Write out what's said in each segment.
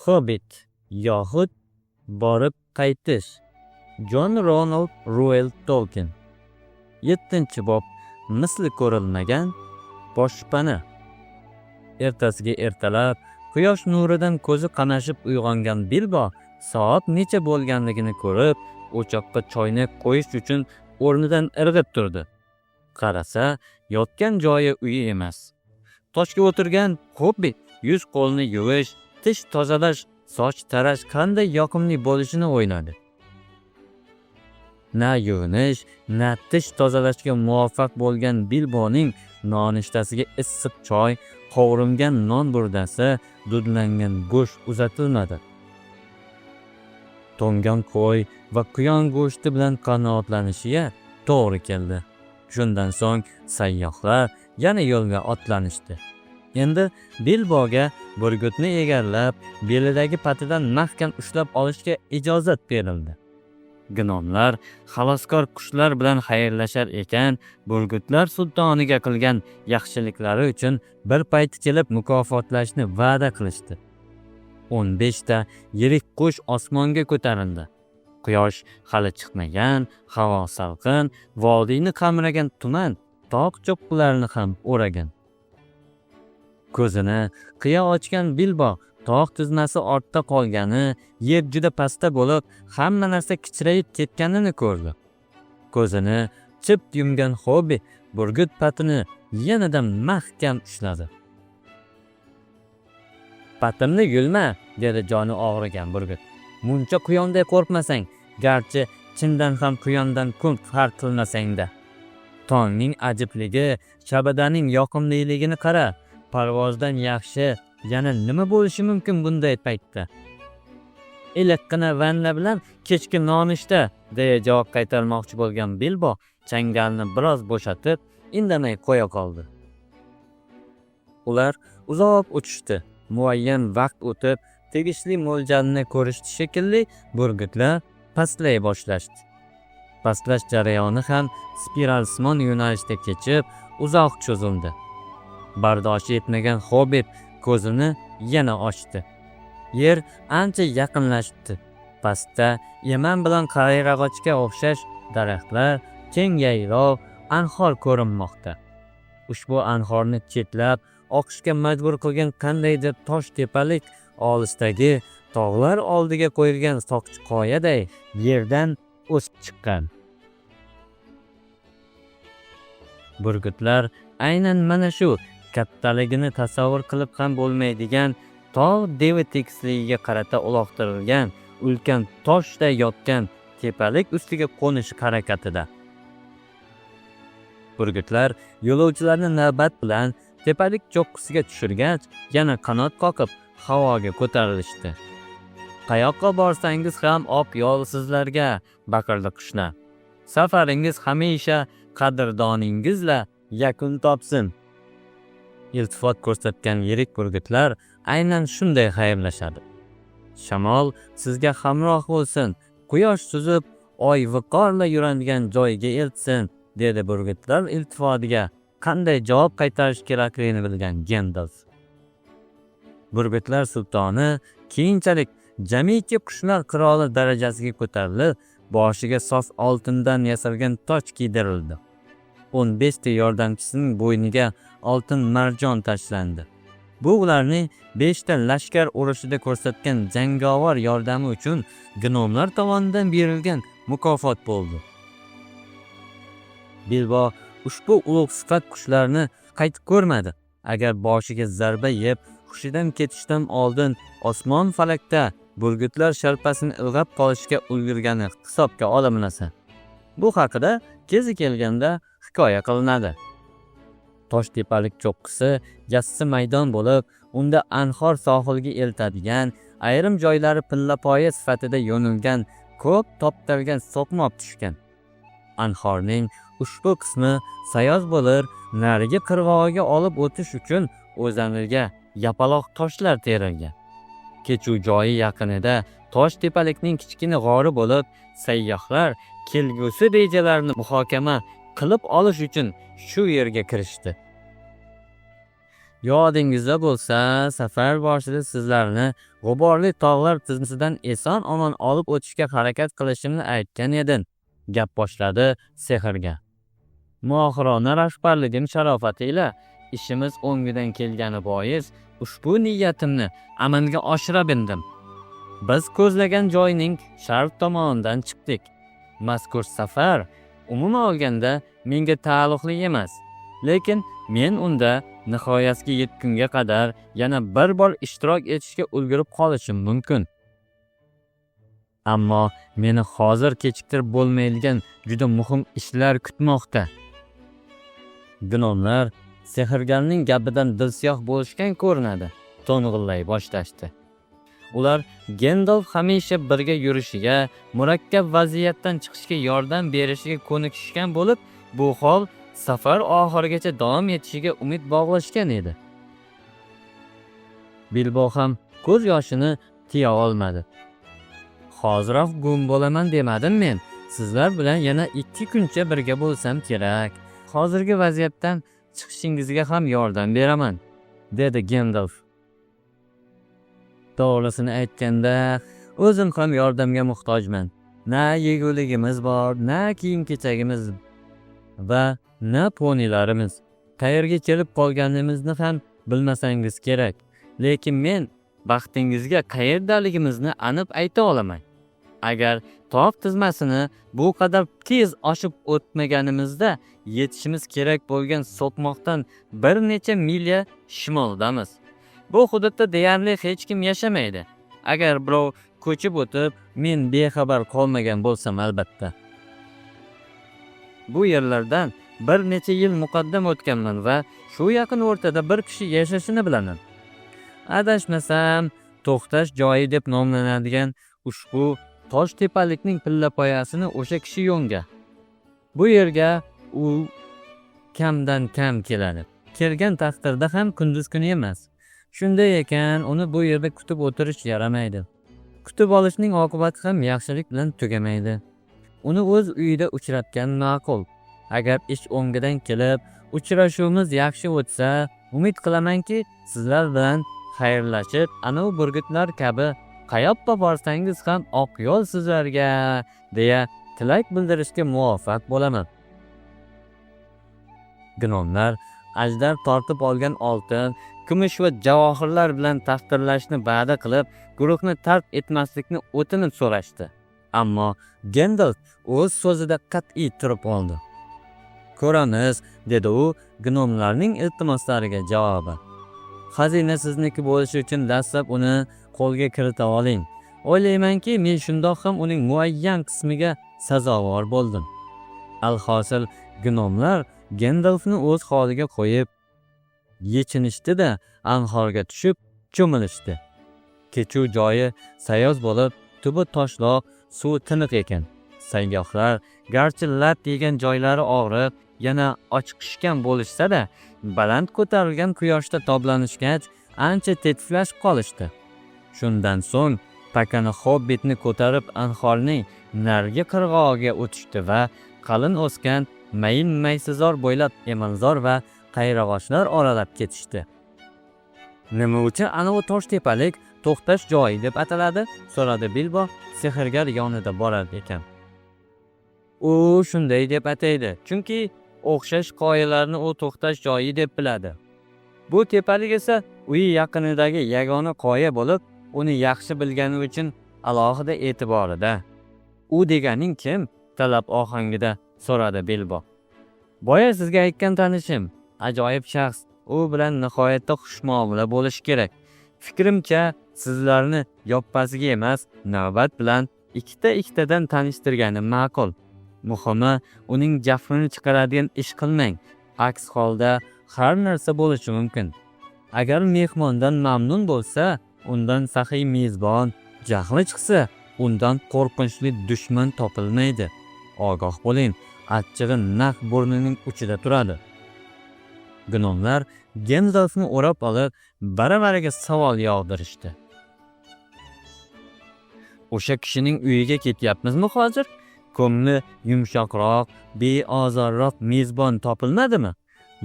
Hobbit yoxud Borib qaytish. Jon Ronald Ruel Tolkien. 7-bob. Misli ko'rilmagan boshpana. Ertasiga ertalab quyosh nuridan ko'zi qamashib uyg'ongan Bilbo soat necha bo'lganligini ko'rib, o'choqqa choyni qo'yish uchun o'rnidan irg'ib turdi. Qarasa, yotgan joyi uyi emas. Toshga o'tirgan hobbit yuz qo'lini yuvish, tish tozalash, soch tarash qanday yoqimli bo'lishini o'yladi. Na yuvinish, na tish tozalashga muvaffaq bo'lgan Bilboning nonushtasiga issiq choy, qovurilgan non burdasi, dudlangan go'sht uzatilmadi. To'ngan qo'y va quyon go'shti bilan qanoatlanishiga to'g'ri keldi. Shundan so'ng sayyohlar yana yo'lga otlanishdi. Endi Bilboga burgutni egarlab, belidagi patidan mahkam ushlab olishga ijozat berildi. Gnomlar xaloskor qushlar bilan xayrlashar ekan, burgutlar sultoniga qilgan yaxshiliklari uchun bir payt kelib mukofotlashni va'da qilishdi. 15 ta yirik qush osmonga ko'tarildi. Quyosh hali chiqmagan, havo salqin, vodiyni qamragan tuman tog' cho'qqilarini ham o'ragan. Ko'zini qiya ochgan Bilbo tog' tizmasi ortda qolgani, yer juda pastda bo'lib, hamma narsa kichrayib ketganini ko'rdi. Ko'zini chirt yumgan hobbit burgut patini yanada mahkam ushladi. "Patimni yulma," dedi joni og'rigan burgut. "Muncha quyonday qo'rqmasang, garchi chindan ham quyondan ko'p farq qilmasang-da. Tongning ajibligi, shabadaning yoqimliligini qara. Parvozdan yaxshi yana nima bo'lishi mumkin bunday paytda? Iliqqina vanna bilan kechki nonushta," deya javob qaytarmoqchi bo'lgan Bilbo changalni biroz bo'shatib, indamay qo'ya qoldi. Ular uzoq uchishdi. Muayyan vaqt o'tib, tegishli mo'ljalni ko'rishdi shekilli, burgutlar pastlay boshlashdi. Pastlash jarayoni ham spiralsimon yo'nalishda kechib, uzoq cho'zildi. Bardoshi yetmagan hobbit ko'zini yana ochdi. Yer ancha yaqinlashdi. Pastda eman bilan qayrag'ochga o'xshash daraxtlar, keng yaylov, anhor ko'rinmoqda. Ushbu anhorni chetlab oqishga majbur qilgan qandaydir tosh tepalik olisdagi tog'lar oldiga qo'yilgan soqchi qoyaday yerdan o'sib chiqqan. Burgutlar aynan mana shu kattaligini tasavvur qilib ham bo'lmaydigan tog' devi tekisligiga qarata uloqtirilgan ulkan toshday yotgan tepalik ustiga qo'nish harakatida. Burgutlar yo'lovchilarni navbat bilan tepalik cho'qqisiga tushirgach, yana qanot qoqib havoga ko'tarilishdi. "Qayoqqa borsangiz ham oq yo'l sizlarga," baqirdi qushlar. "Safaringiz hamisha qadrdoningizla yakun topsin." Iltifot ko'rsatgan yirik burgutlar aynan shunday xayrlashadi. "Shamol sizga hamroh bo'lsin, quyosh suzib, oy viqorla yuradigan joyga eltsin," dedi burgutlar iltifotiga qanday javob qaytarish kerakligini bilgan Gendalf. Burgutlar sultoni keyinchalik jamiki qushlar qiroli darajasiga ko'tarilib, boshiga sof oltindan yasalgan toj kiydirildi. 15 ta yordamchisining bo'yniga oltin marjon tashlandi. Bu ularning 5 ta lashkar urushida ko'rsatgan jangovar yordami uchun gnomlar tomonidan berilgan mukofot bo'ldi. Bilbo ushbu ulug' sifat qushlarni qaytib ko'rmadi. Agar boshiga zarba yeb, hushidan ketishdan oldin osmon falakda burgutlar sharpasini ilg'ab qolishga ulgurgani hisobga olinmasa. Bu haqida kezi kelganda hikoya qilinadi. Toshtepalik cho'qqisi yassi maydon bo'lib, unda anhor sohilga eltadigan, ayrim joylari pillapoya sifatida yo'nilgan ko'p toptalgan so'qmoq tushgan. Anhorning ushbu qismi sayoz bo'lib, narigi qirg'og'iga olib o'tish uchun o'zaniga yapaloq toshlar terilgan. Kechuv joyi yaqinida tosh tepalikning kichkina g'ori bo'lib, sayyohlar kelgusi rejalarini muhokama qilib olish uchun shu yerga kirishdi. Yodingizda bo'lsa, safar boshida sizlarni g'uborli tog'lar tizmasidan eson-omon olib o'tishga harakat qilishimni aytgan edim, gap boshladi sehrgar. Mohirona rahbarligim sharofati ila ishimiz o'ngidan kelgani bois ushbu niyatimni amalga oshira bildim. Biz ko'zlagan joyning sharq tomonidan chiqdik. Mazkur safar umuman olganda menga taalluqli emas, lekin men unda nihoyasiga yetgunga qadar yana bir bor ishtirok etishga ulgurib qolishim mumkin. Ammo meni hozir kechiktirib bo'lmaydigan juda muhim ishlar kutmoqda. Gnomlar sehrgarning gapidan dilsiyoh bo'lishgan ko'rinadi, to'ng'illay boshlashdi. Ular Gendalf hamisha birga yurishiga, murakkab vaziyatdan chiqishga yordam berishiga ko'nikishgan bo'lib, bu hol safar oxirigacha davom etishiga umid bog'lashgan edi. Bilbo ham ko'z yoshini tiya olmadi. Hoziroq gum bo'laman demadim men. Sizlar bilan yana 2 kuncha birga bo'lsam kerak. Hozirgi vaziyatdan chiqishingizga ham yordam beraman, dedi Gendalf. To'g'risini aytganda, o'zim ham yordamga muhtojman. Na yeguligimiz bor, na kiyim-kechagimiz va na ponilarimiz. Qayerga kelib qolganimizni ham bilmasangiz kerak. Lekin men baxtingizga qayerdaligimizni aniq ayta olaman. Agar tog' tizmasini bu qadar tez oshib o'tmaganimizda yetishimiz kerak bo'lgan so'qmoqdan bir necha milya shimoldamiz. Bu hududda deyarli hech kim yashamaydi. Agar birov ko'chib o'tib, men bexabar qolmagan bo'lsam albatta. Bu yerlardan bir necha yil muqaddam o'tganman va shu yaqin o'rtada bir kishi yashashini bilaman. Adashmasam, to'xtash joyi deb nomlanadigan ushbu tosh tepalikning pillapoyasini o'sha kishi yo'ngan. Bu yerga u kamdan kam keladi. Kelgan taqdirda ham kunduz kuni emas. Shunday ekan, uni bu yerda kutib o'tirish yaramaydi. Kutib olishning oqibati ham yaxshilik bilan tugamaydi. Uni o'z uyida uchratgan ma'qul. Agar ish o'ngidan kelib, uchrashuvimiz yaxshi o'tsa, umid qilamanki, sizlar bilan xayrlashib, anavi burgutlar kabi qayoqqa borsangiz ham oq yo'l sizlarga deya tilak bildirishga muvaffaq bo'laman. Gnomlar ajdar tortib olgan oltin, kumush va javohirlar bilan taqdirlashni va'da qilib, guruhni tark etmaslikni o'tinib so'rashdi. Ammo Gendalf o'z so'zida qat'iy turib oldi. Ko'ramiz, dedi u gnomlarning iltimoslariga javoban. Xazina sizniki bo'lishi uchun dastlab uni qo'lga kirita oling. O'ylaymanki, men shundoq ham uning muayyan qismiga sazovor bo'ldim. Alhosil, gnomlar Gendalfni o'z holiga qo'yib, yechinishdi-da, anhorga tushib cho'milishdi. Kechuv joyi sayoz bo'lib, tubi toshloq, suvi tiniq ekan. Sayyohlar garchi lat yegan joylari og'rib, yana ochiqishgan bo'lishsa-da, baland ko'tarilgan quyoshda toblanishgach, ancha tetiklashib qolishdi. Shundan so'ng pakana hobbitni ko'tarib anhorning narigi qirg'og'iga o'tishdi va qalin o'sgan mayin maysazor bo'ylab emanzor va qayrag'ochlar oralab ketishdi. Nima uchun anavi tosh tepalik to'xtash joyi deb ataladi? So'radi Bilbo sehrgar yonida borar ekan. U shunday deb ataydi, chunki o'xshash qoyalarni u to'xtash joyi deb biladi. Bu tepalik esa uyi yaqinidagi yagona qoya bo'lib, uni yaxshi bilgani uchun alohida e'tiborida. U deganing kim? Talab ohangida so'radi Bilbo. Boya sizga aytgan tanishim, ajoyib shaxs, u bilan nihoyatda xushmuomala bo'lish kerak. Fikrimcha, sizlarni yoppasiga emas, navbat bilan ikkita-ikkitadan tanishtirgani ma'qul. Muhimi, uning jahlini chiqaradigan ish qilmang. Aks holda har narsa bo'lishi mumkin. Agar mehmondan mamnun bo'lsa, undan saxiy mezbon, jahli chiqsa, undan qo'rqinchli dushman topilmaydi. Ogoh bo'ling, achchig'i naq burnining uchida turadi. Gnomlar Gendalfni o'rab olib, baravariga savol yog'dirishdi. O'sha kishining uyiga ketyapmizmi hozir? Ko'ngli yumshoqroq, beozorroq mezbon topilmadimi?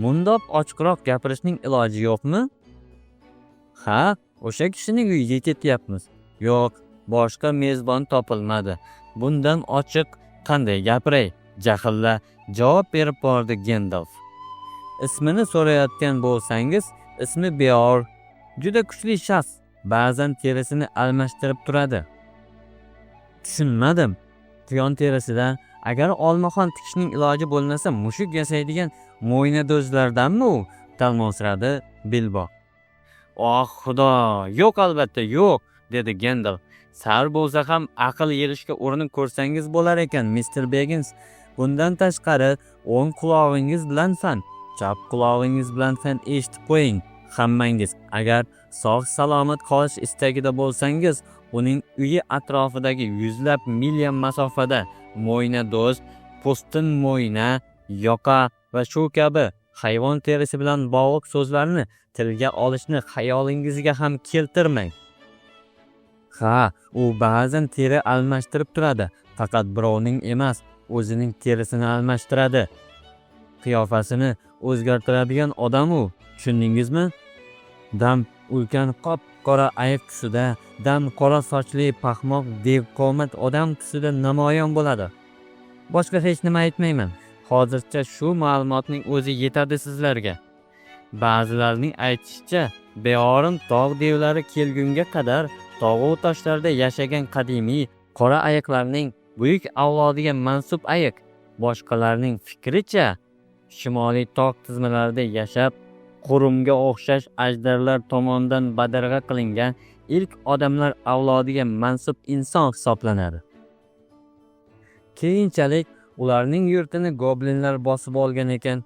Mundoq ochiqroq gapirishning iloji yo'qmi? Ha, o'sha kishining uyiga ketyapmiz. Yo'q, boshqa mezbon topilmadi. Bundan ochiq qanday gapiray? Jahlla javob berib bordi Gendalf. Ismini so'rayotgan bo'lsangiz, ismi Beor. Juda kuchli shaxs. Ba'zan terisini almashtirib turadi. Tushunmadim. Quyon terisidan agar olmaxon tikishning iloji bo'lmasa, mushuk yasaydigan mo'ynado'zlardanmi u? Talmovsiradi Bilbo. Oh xudo, yo'q, albatta yo'q, dedi Gendalf. Sal bo'lsa ham aql yig'ishga urinib ko'rsangiz bo'lar ekan, Mister Beggins. Bundan tashqari, o'ng qulog'ingiz bilan ham, chap qulog'ingiz bilan ham eshitib qo'ying hammangiz. Agar sog' salomat qolish istagida bo'lsangiz, uning uyi atrofidagi yuzlab milya masofada mo'ynado'z, po'stin mo'yna, yoqa va shu kabi hayvon terisi bilan bog'liq so'zlarni tilga olishni xayolingizga ham keltirmang. Ha, u ba'zan teri almashtirib turadi, faqat birovning emas, o'zining terisini almashtiradi. Qiyofasini o'zgartiradigan odam u, tushundingizmi? Dam ulkan qop-qora ayiq tusida, dam qora sochli paxmoq devqomat odam tusida namoyon bo'ladi. Boshqa hech nima aytmayman. Hozircha shu ma'lumotning o'zi yetadi sizlarga. Ba'zilarning aytishicha, Beorin tog' devlari kelgunga qadar tog'u toshlarda yashagan qadimiy qora ayiqlarning buyuk avlodiga mansub ayiq. Boshqalarning fikricha, shimoliy tog' tizmalarida yashab, qurumga o'xshash ajdarlar tomonidan badarg'a qilingan ilk odamlar avlodiga mansub inson hisoblanadi. Keyinchalik ularning yurtini goblinlar bosib olgan ekan.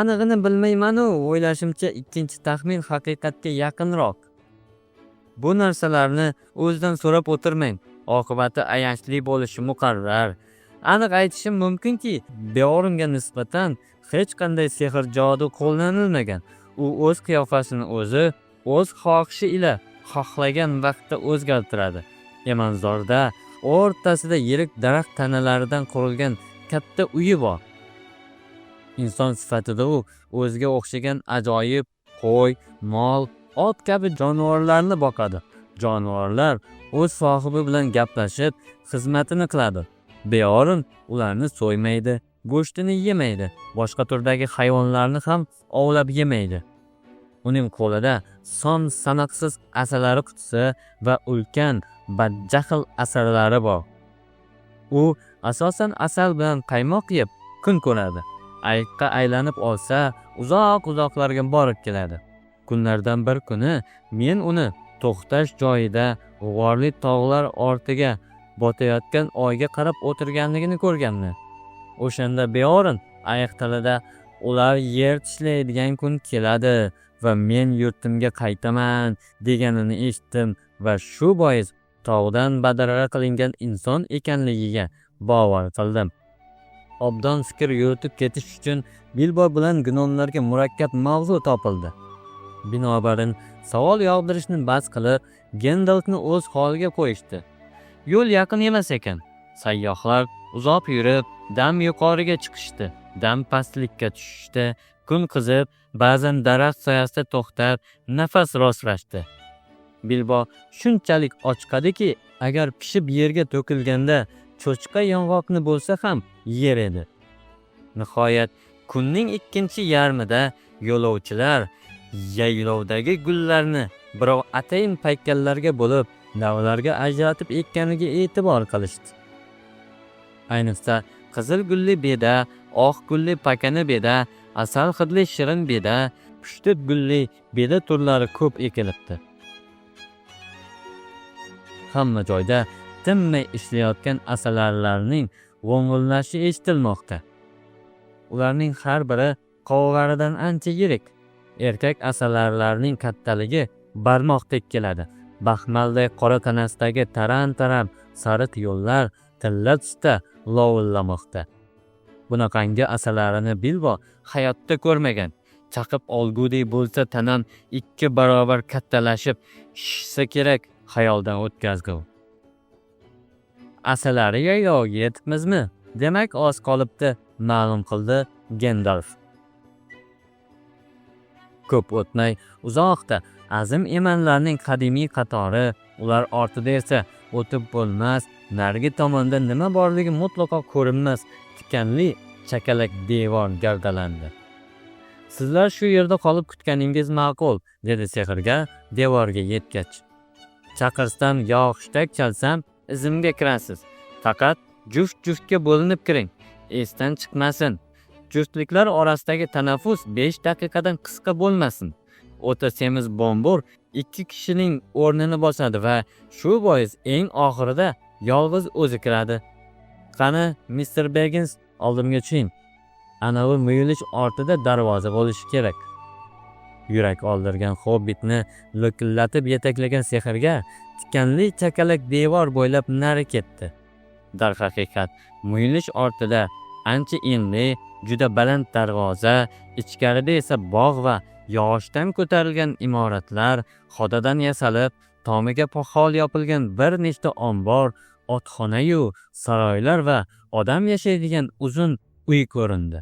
Anig'ini bilmayman-u, o'ylashimcha ikkinchi taxmin haqiqatga yaqinroq. Bu narsalarni o'zidan so'rab o'tirmang. Oqibati ayanchli bo'lishi muqarrar. Aniq aytishim mumkinki, Beornga nisbatan hech qanday sehr jodu qo'llanilmagan. U o'z qiyofasini o'zi, o'z xohishi ila xohlagan vaqtda o'zgartiradi. Emanzorda o'rtasida yirik daraxt tanalaridan qurilgan katta uyi bor. Inson sifatida u o'ziga o'xshagan ajoyib qo'y, mol, ot kabi jonivorlarni boqadi. Jonivorlar o'z sohibi bilan gaplashib, xizmatini qiladi. Beorin ularni so'ymaydi, go'shtini yemaydi, boshqa turdagi hayvonlarni ham ovlab yemaydi. Uning qo'lida son sanoqsiz asalari qutisi va ulkan badjahl asalari bor. U asosan asal bilan qaymoq yeb kun ko'radi. Ayiqqa aylanib olsa, uzoq-uzoqlarga borib keladi. Kunlardan bir kuni men uni to'xtash joyida g'orli tog'lar ortiga botayotgan oyga qarab o'tirganligini ko'rganman. O'shanda Beorin ayiq tilida ular yer tishlaydigan kun keladi va men yurtimga qaytaman deganini eshitdim va shu bois tog'dan badarg'a qilingan inson ekanligiga bovar qildim. Obdon fikr yuritib ketish uchun Bilbo bilan gnomlarga murakkab mavzu topildi. Binobarin, savol yog'dirishni bas qilib, Gendalfni o'z holiga qo'yishdi. Yo'l yaqin emas ekan. Sayyohlar uzoq yurib, dam yuqoriga chiqishdi, dam pastlikka tushishdi. Kun qizib, ba'zan daraxt soyasida to'xtab, nafas rostlashdi. Bilbo shunchalik ochqadiki, agar pishib yerga to'kilganda cho'chqa yong'oqni bo'lsa ham yer edi. Nihoyat kunning ikkinchi yarmida yo'lovchilar yaylovdagi gullarni birov atayin paykallarga bo'lib, navlarga ajratib ekkaniga e'tibor qilishdi. Ayniqsa, qizil gulli beda, oq gulli pakana beda, asal hidli shirin beda, pushti gulli beda turlari ko'p ekilibdi. Hamma joyda tinmay ishlayotgan asalarilarning g'o'ng'illashi eshitilmoqda. Ularning har biri qovog'aridan ancha yirik. Erkak asalarilarning kattaligi barmoqdek keladi. Baxmalday qora tanasidagi taram-taram sariq yo'llar tilla tusda lovullamoqda. Bunaqangi asalarini Bilbo hayotda ko'rmagan. Chaqib olgudek bo'lsa tanam 2 barobar kattalashib shishsa kerak, xayoldan o'tkazdi u. Asalari yayloviga yetibmizmi? Demak, oz qolibdi, ma'lum qildi Gendalf. Ko'p o'tmay uzoqda azim emanlarning qadimiy qatori, ular ortida esa o'tib bo'lmas, narigi tomonda nima borligi mutlaqo ko'rinmas tikanli chakalak devor gavdalandi. Sizlar shu yerda qolib kutganingiz ma'qul, dedi sehrgar devorga yetgach. Chaqirsam yo hushtak chalsam izimga kirasiz. Faqat juft-juftga bo'linib kiring. Esdan chiqmasin. Juftliklar orasidagi tanaffus 5 daqiqadan qisqa bo'lmasin. O'ta semiz Bombur 2 kishining o'rnini bosadi va shu bois eng oxirida yolg'iz o'zi kiradi. Qani, Mr. Baggins, oldimga tushing. Anavi muyulish ortida darvoza bo'lishi kerak. Yurak oldirgan hobbitni lo'killatib yetaklagan sehrgar tikanli chakalak devor bo'ylab nari ketdi. Darhaqiqat, muyulish ortida ancha enli, juda baland darvoza, ichkarida esa bog' va yog'ochdan ko'tarilgan imoratlar, xodadan yasalib, tomiga poxol yopilgan bir nechta ombor, otxona-yu saroylar va odam yashaydigan uzun uy ko'rindi.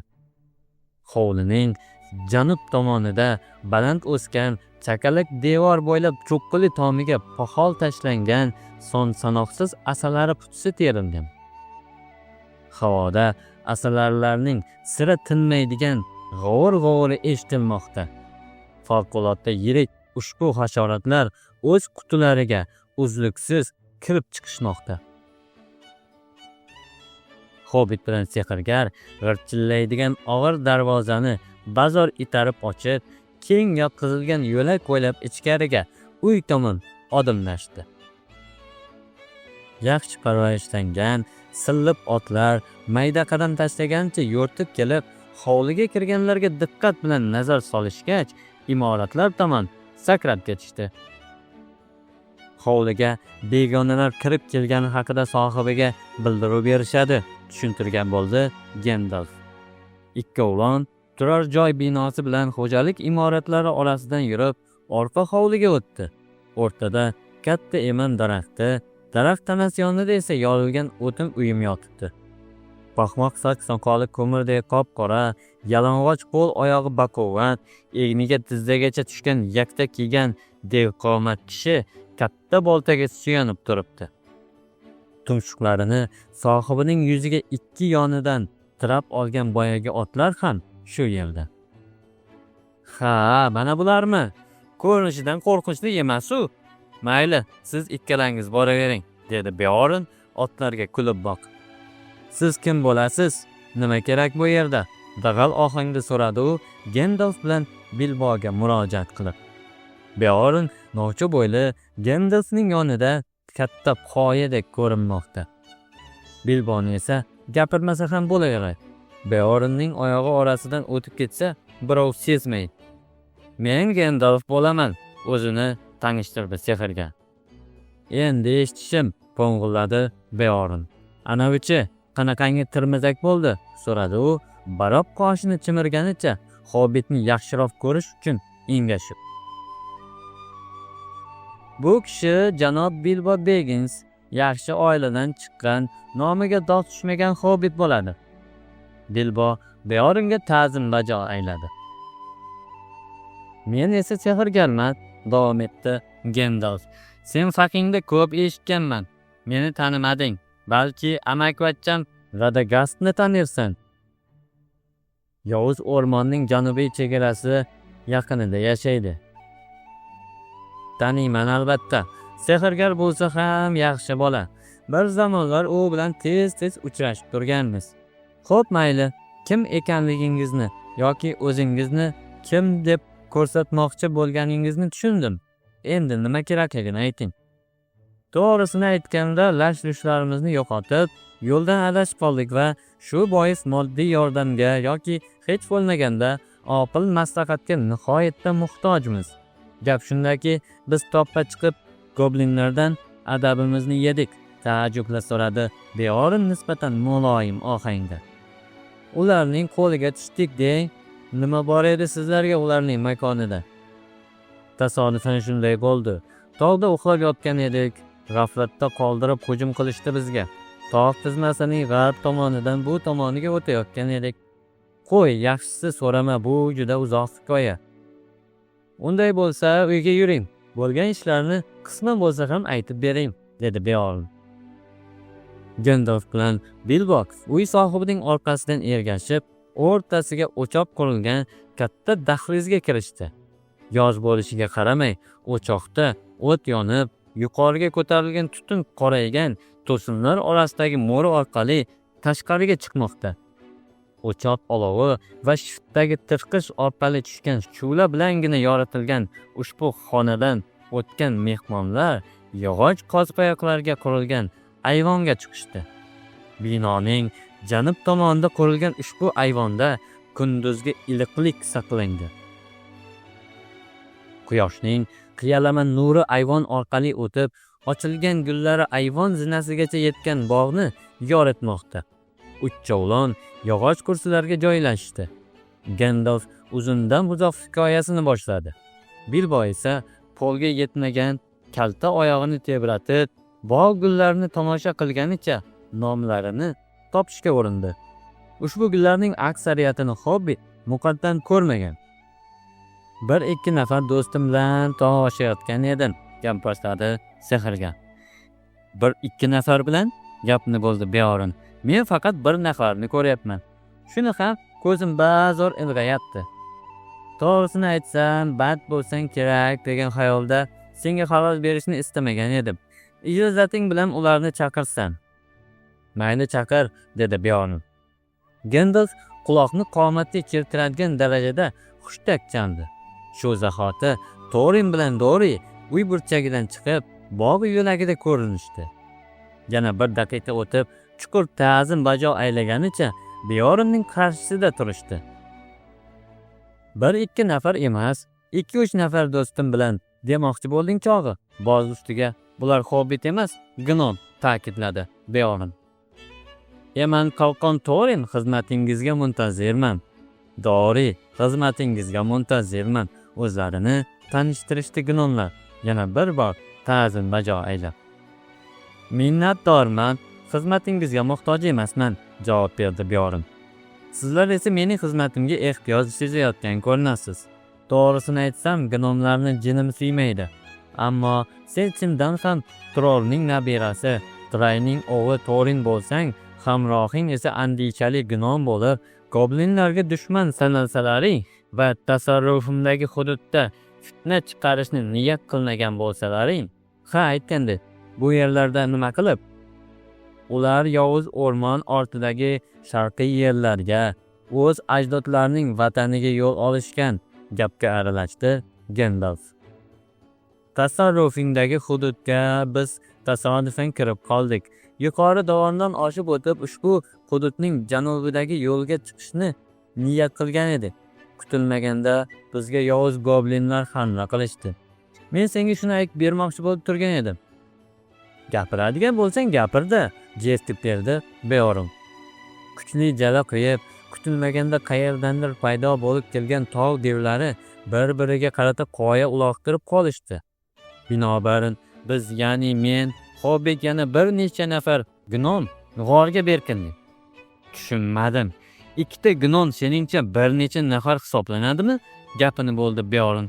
Hovlining janub tomonida baland o'sgan chakalak devor bo'ylab cho'qqili tomiga poxol tashlangan son sanoqsiz asalari qutisi terilgan. Havoda asalarilarning sira tinmaydigan g'ovur-g'ovuri eshitilmoqda. Favqulodda yirik ushbu hasharotlar o'z qutilariga uzluksiz kirib chiqishmoqda. Hobbit bilan sehrgar g'irchillaydigan og'ir darvozani bazo'r itarib ochib, keng yotqizilgan yo'lak bo'ylab ichkariga, uy tomon odimlashdi. Yaxshi parvarishlangan silliq otlar mayda qadam tashlagancha yo'rtib kelib, hovliga kirganlarga diqqat bilan nazar solishgach, imoratlar tomon sakrab ketishdi. Hovliga begonalar kirib kelgani haqida sohibiga bildiruv berishadi, tushuntirgan bo'ldi Gendalf. Ikkovlon turar joy binosi bilan xo'jalik imoratlari orasidan yurib, orqa hovliga o'tdi. O'rtada katta eman daraxti, daraxt tanasi yonida esa yorilgan o'tin uyumi yotibdi. Paxmoq soch soqoli ko'mirdek qop-qora, yalang'och qo'l oyog'i baquvvat, egniga tizzagacha tushgan yakta kiygan devqomat kishi katta boltaga suyanib turibdi. Tumshuqlarini sohibining yuziga ikki yonidan tirab olgan boyagi otlar ham shu yerda. Ha, mana bularmi? Ko'rinishidan qo'rqinchli emas-u. Mayli, siz ikkalangiz boravering, dedi Beorn otlarga kulib boqib. Siz kim bo'lasiz? Nima kerak bu yerda? Dag'al ohangda so'radi u Gendalf bilan Bilboga murojaat qilib. Beorn novcha bo'yli Gendalfning yonida katta qoyadek ko'rinmoqda. Bilboni esa gapirmasa ham bo'laveradi. Beornning oyog'i orasidan o'tib ketsa, birov sezmaydi. Men Gendalf bo'laman, o'zini tanishtirdi sehrgar. Endi eshitishim, po'ng'illadi Beorn. Anavichi qanaqangi tirmizak bo'ldi? So'radi u baroq qoshini chimirganicha hobbitni yaxshiroq ko'rish uchun engashib. Bu kishi janob Bilbo Baggins, yaxshi oiladan chiqqan, nomiga dog' tushmagan hobbit bo'ladi. Bilbo Beornga ta'zim bajo ayladi. Men esa sehrgarman, davom etdi Gendalf. Sen haqingda ko'p eshitganman. Meni tanimading. Balki amakivachcham Radagastni tanirsan. Yovuz o'rmonning janubiy chegarasi yaqinida yashaydi. Taniyman albatta. Sehrgar bo'lsa ham yaxshi bola. Bir zamonlar u bilan tez-tez uchrashib turganmiz. Xo'p, mayli, kim ekanligingizni yoki o'zingizni kim deb ko'rsatmoqchi bo'lganingizni tushundim. Endi nima kerakligini ayting. To'g'risini aytganda, lash-lushlarimizni yo'qotib, yo'ldan adashib qoldik va shu bois moddiy yordamga yoki hech bo'lmaganda oqil maslahatga nihoyatda muhtojmiz. Gap shundaki, biz toqqa chiqib goblinlardan adabimizni yedik, ta'ajjubla so'radi Beorn nisbatan muloyim ohangda. Ularning qo'liga tushdik deng, nima bor edi sizlarga ularning makonida? Tasodifan shunday bo'ldi. Tog'da uxlab yotgan edik. G'aflatda qoldirib hujum qilishdi bizga. Tog' tizmasining g'arb tomonidan bu tomoniga o'tayotgan edik. Qo'y, yaxshisi so'rama, bu juda uzoq hikoya. Unday bo'lsa, uyga yuring. Bo'lgan ishlarni qisman bo'lsa ham aytib bering, dedi Beorn. Gandalf bilan Bilbo uy sohibining orqasidan ergashib, o'rtasiga o'choq qurilgan katta dahlizga kirishdi. Yoz bo'lishiga qaramay, o'choqda o't yonib, yuqoriga ko'tarilgan tutun qoraygan to'sinlar orasidagi mo'ri orqali tashqariga chiqmoqda. O'choq olovi va shiftdagi tirqish orqali tushgan shu'la bilangina yoritilgan ushbu xonadan o'tgan mehmonlar yog'och qoziqoyoqlarga qurilgan ayvonga chiqishdi. Binoning janub tomonida qurilgan ushbu ayvonda kunduzgi iliqlik saqlangan. Quyoshning qiyalama nuri ayvon orqali o'tib, ochilgan gullari ayvon zinasigacha yetgan bog'ni yoritmoqda. Uchchovlon yog'och kursilarga joylashdi. Gandalf uzundan uzoq hikoyasini boshladi. Bilbo esa polga yetmagan kalta oyog'ini tebratib, bog' gullarini tomosha qilganicha nomlarini topishga urindi. Ushbu gullarning aksariyatini hobbit muqaddam ko'rmagan. Bir ikki nafar do'stim bilan tog' oshayotgan edim, gap boshladi sehrgar. Bir ikki nafar bilan, gapni bo'ldi Beorn. Men faqat bir nafarni ko'ryapman. Shuni ham ko'zim bazo'r ilg'ayapti. To'g'risini aytsam, band bo'lsang kerak degan xayolda senga xalal berishni istamagan edim. Ijozating bilan ularni chaqirsam. Mayli, chaqir, dedi Beorn. Gandalf quloqni qomatga keltiradigan darajada hushtak chaldi. Shu zahoti Torin bilan Dori uy burchagidan chiqib, bog' yo'lagida ko'rinishdi. Yana bir daqiqa o'tib, chuqur ta'zim bajo aylaganicha Beornning qarshisida turishdi. Bir ikki nafar emas, ikki uch nafar do'stim bilan demoqchi bo'lding chog'i. Boz ustiga bular hobbit emas, gnom, ta'kidladi Beorn. Eman qalqon Torin, xizmatingizga muntazirman. Dori, xizmatingizga muntazirman. O'zlarini tanishtirishdi gnomlar. Yana bir bor ta'zim bajo aylab. Minnatdorman, xizmatingizga muhtoj emasman, javob berdi Beorn. Sizlar esa mening xizmatimga ehtiyoj sezayotgan ko'rinasiz. To'g'risini aytsam, gnomlarni jinim suymaydi. Ammo sen chindan ham Trollning nabirasi, Trayning o'g'li Torin bo'lsang, hamrohing esa andishali gnom bo'lib, goblinlarga dushman sanalsalaring va tasarrufimdagi hududda fitna chiqarishni niyat qilmagan bo'lsalaring, ha, aytgandek, bu yerlarda nima qilib? Ular yovuz o'rmon ortidagi sharqiy yerlarga, o'z ajdodlarining vataniga yo'l olishgan, gapga aralashdi Gandalf. Tasarrufingdagi hududga biz tasodifan kirib qoldik. Yuqori dovondan oshib o'tib, ushbu hududning janubidagi yo'lga chiqishni niyat qilgan edik. Kutilmaganda bizga yovuz goblinlar hamla qilishdi. Men senga shuni aytib bermoqchi bo'lib turgan edim. Gapiradigan bo'lsang gapir-da, jestik berdi Beorn. Kuchli jala quyib, kutilmaganda qayerdandir paydo bo'lib kelgan tog' devlari bir-biriga qarata qoya uloqtirib qolishdi. Binobarin, biz, ya'ni men, hobbit yana bir necha nafar gnom g'orga berkindik. Tushunmadim. Ikkita gnom seningcha bir necha nafar hisoblanadimi? Gapini bo'ldi Beorn.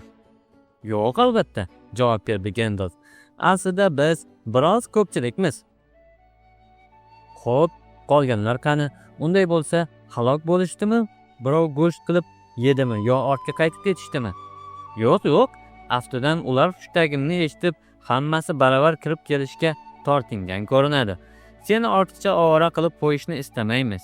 Yo'q, albatta, javob berdi Gandalf. Aslida biz biroz ko'pchilikmiz. Xo'p, qolganlar qani? Unday bo'lsa, halok bo'lishdimi? Birov go'sht qilib yedimi yo ortga qaytib ketishdimi? Yo'q, yo'q. Aftidan ular hushtagimni eshitib, hammasi baravar kirib kelishga tortingan ko'rinadi. Seni ortiqcha ovora qilib qo'yishni istamaymiz.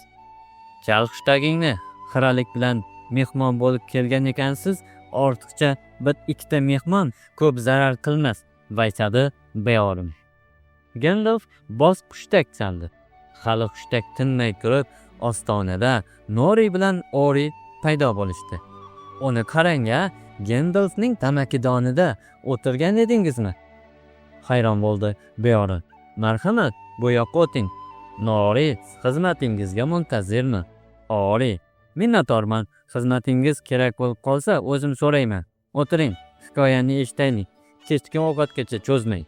Chal hushtagingni, xiralik bilan mehmon bo'lib kelgan ekansiz, ortiqcha bir ikkita mehmon ko'p zarar qilmas, vaysadi Beorn. Gandalf boz hushtak chaldi. Hali hushtak tinmay turib, ostonada Nori bilan Ori paydo bo'lishdi. Uni qarang-a, Gandalfning tamakidonida o'tirgan edingizmi? Hayron bo'ldi Beorn. Marhamat, bu yoqqa o'ting. Nori, xizmatingizga muntazirman. Ori, minnatdorman. Xizmatingiz kerak bo'lib qolsa, o'zim so'rayman. O'tiring, hikoyani eshitaylik. Kechki ovqatgacha cho'zmang.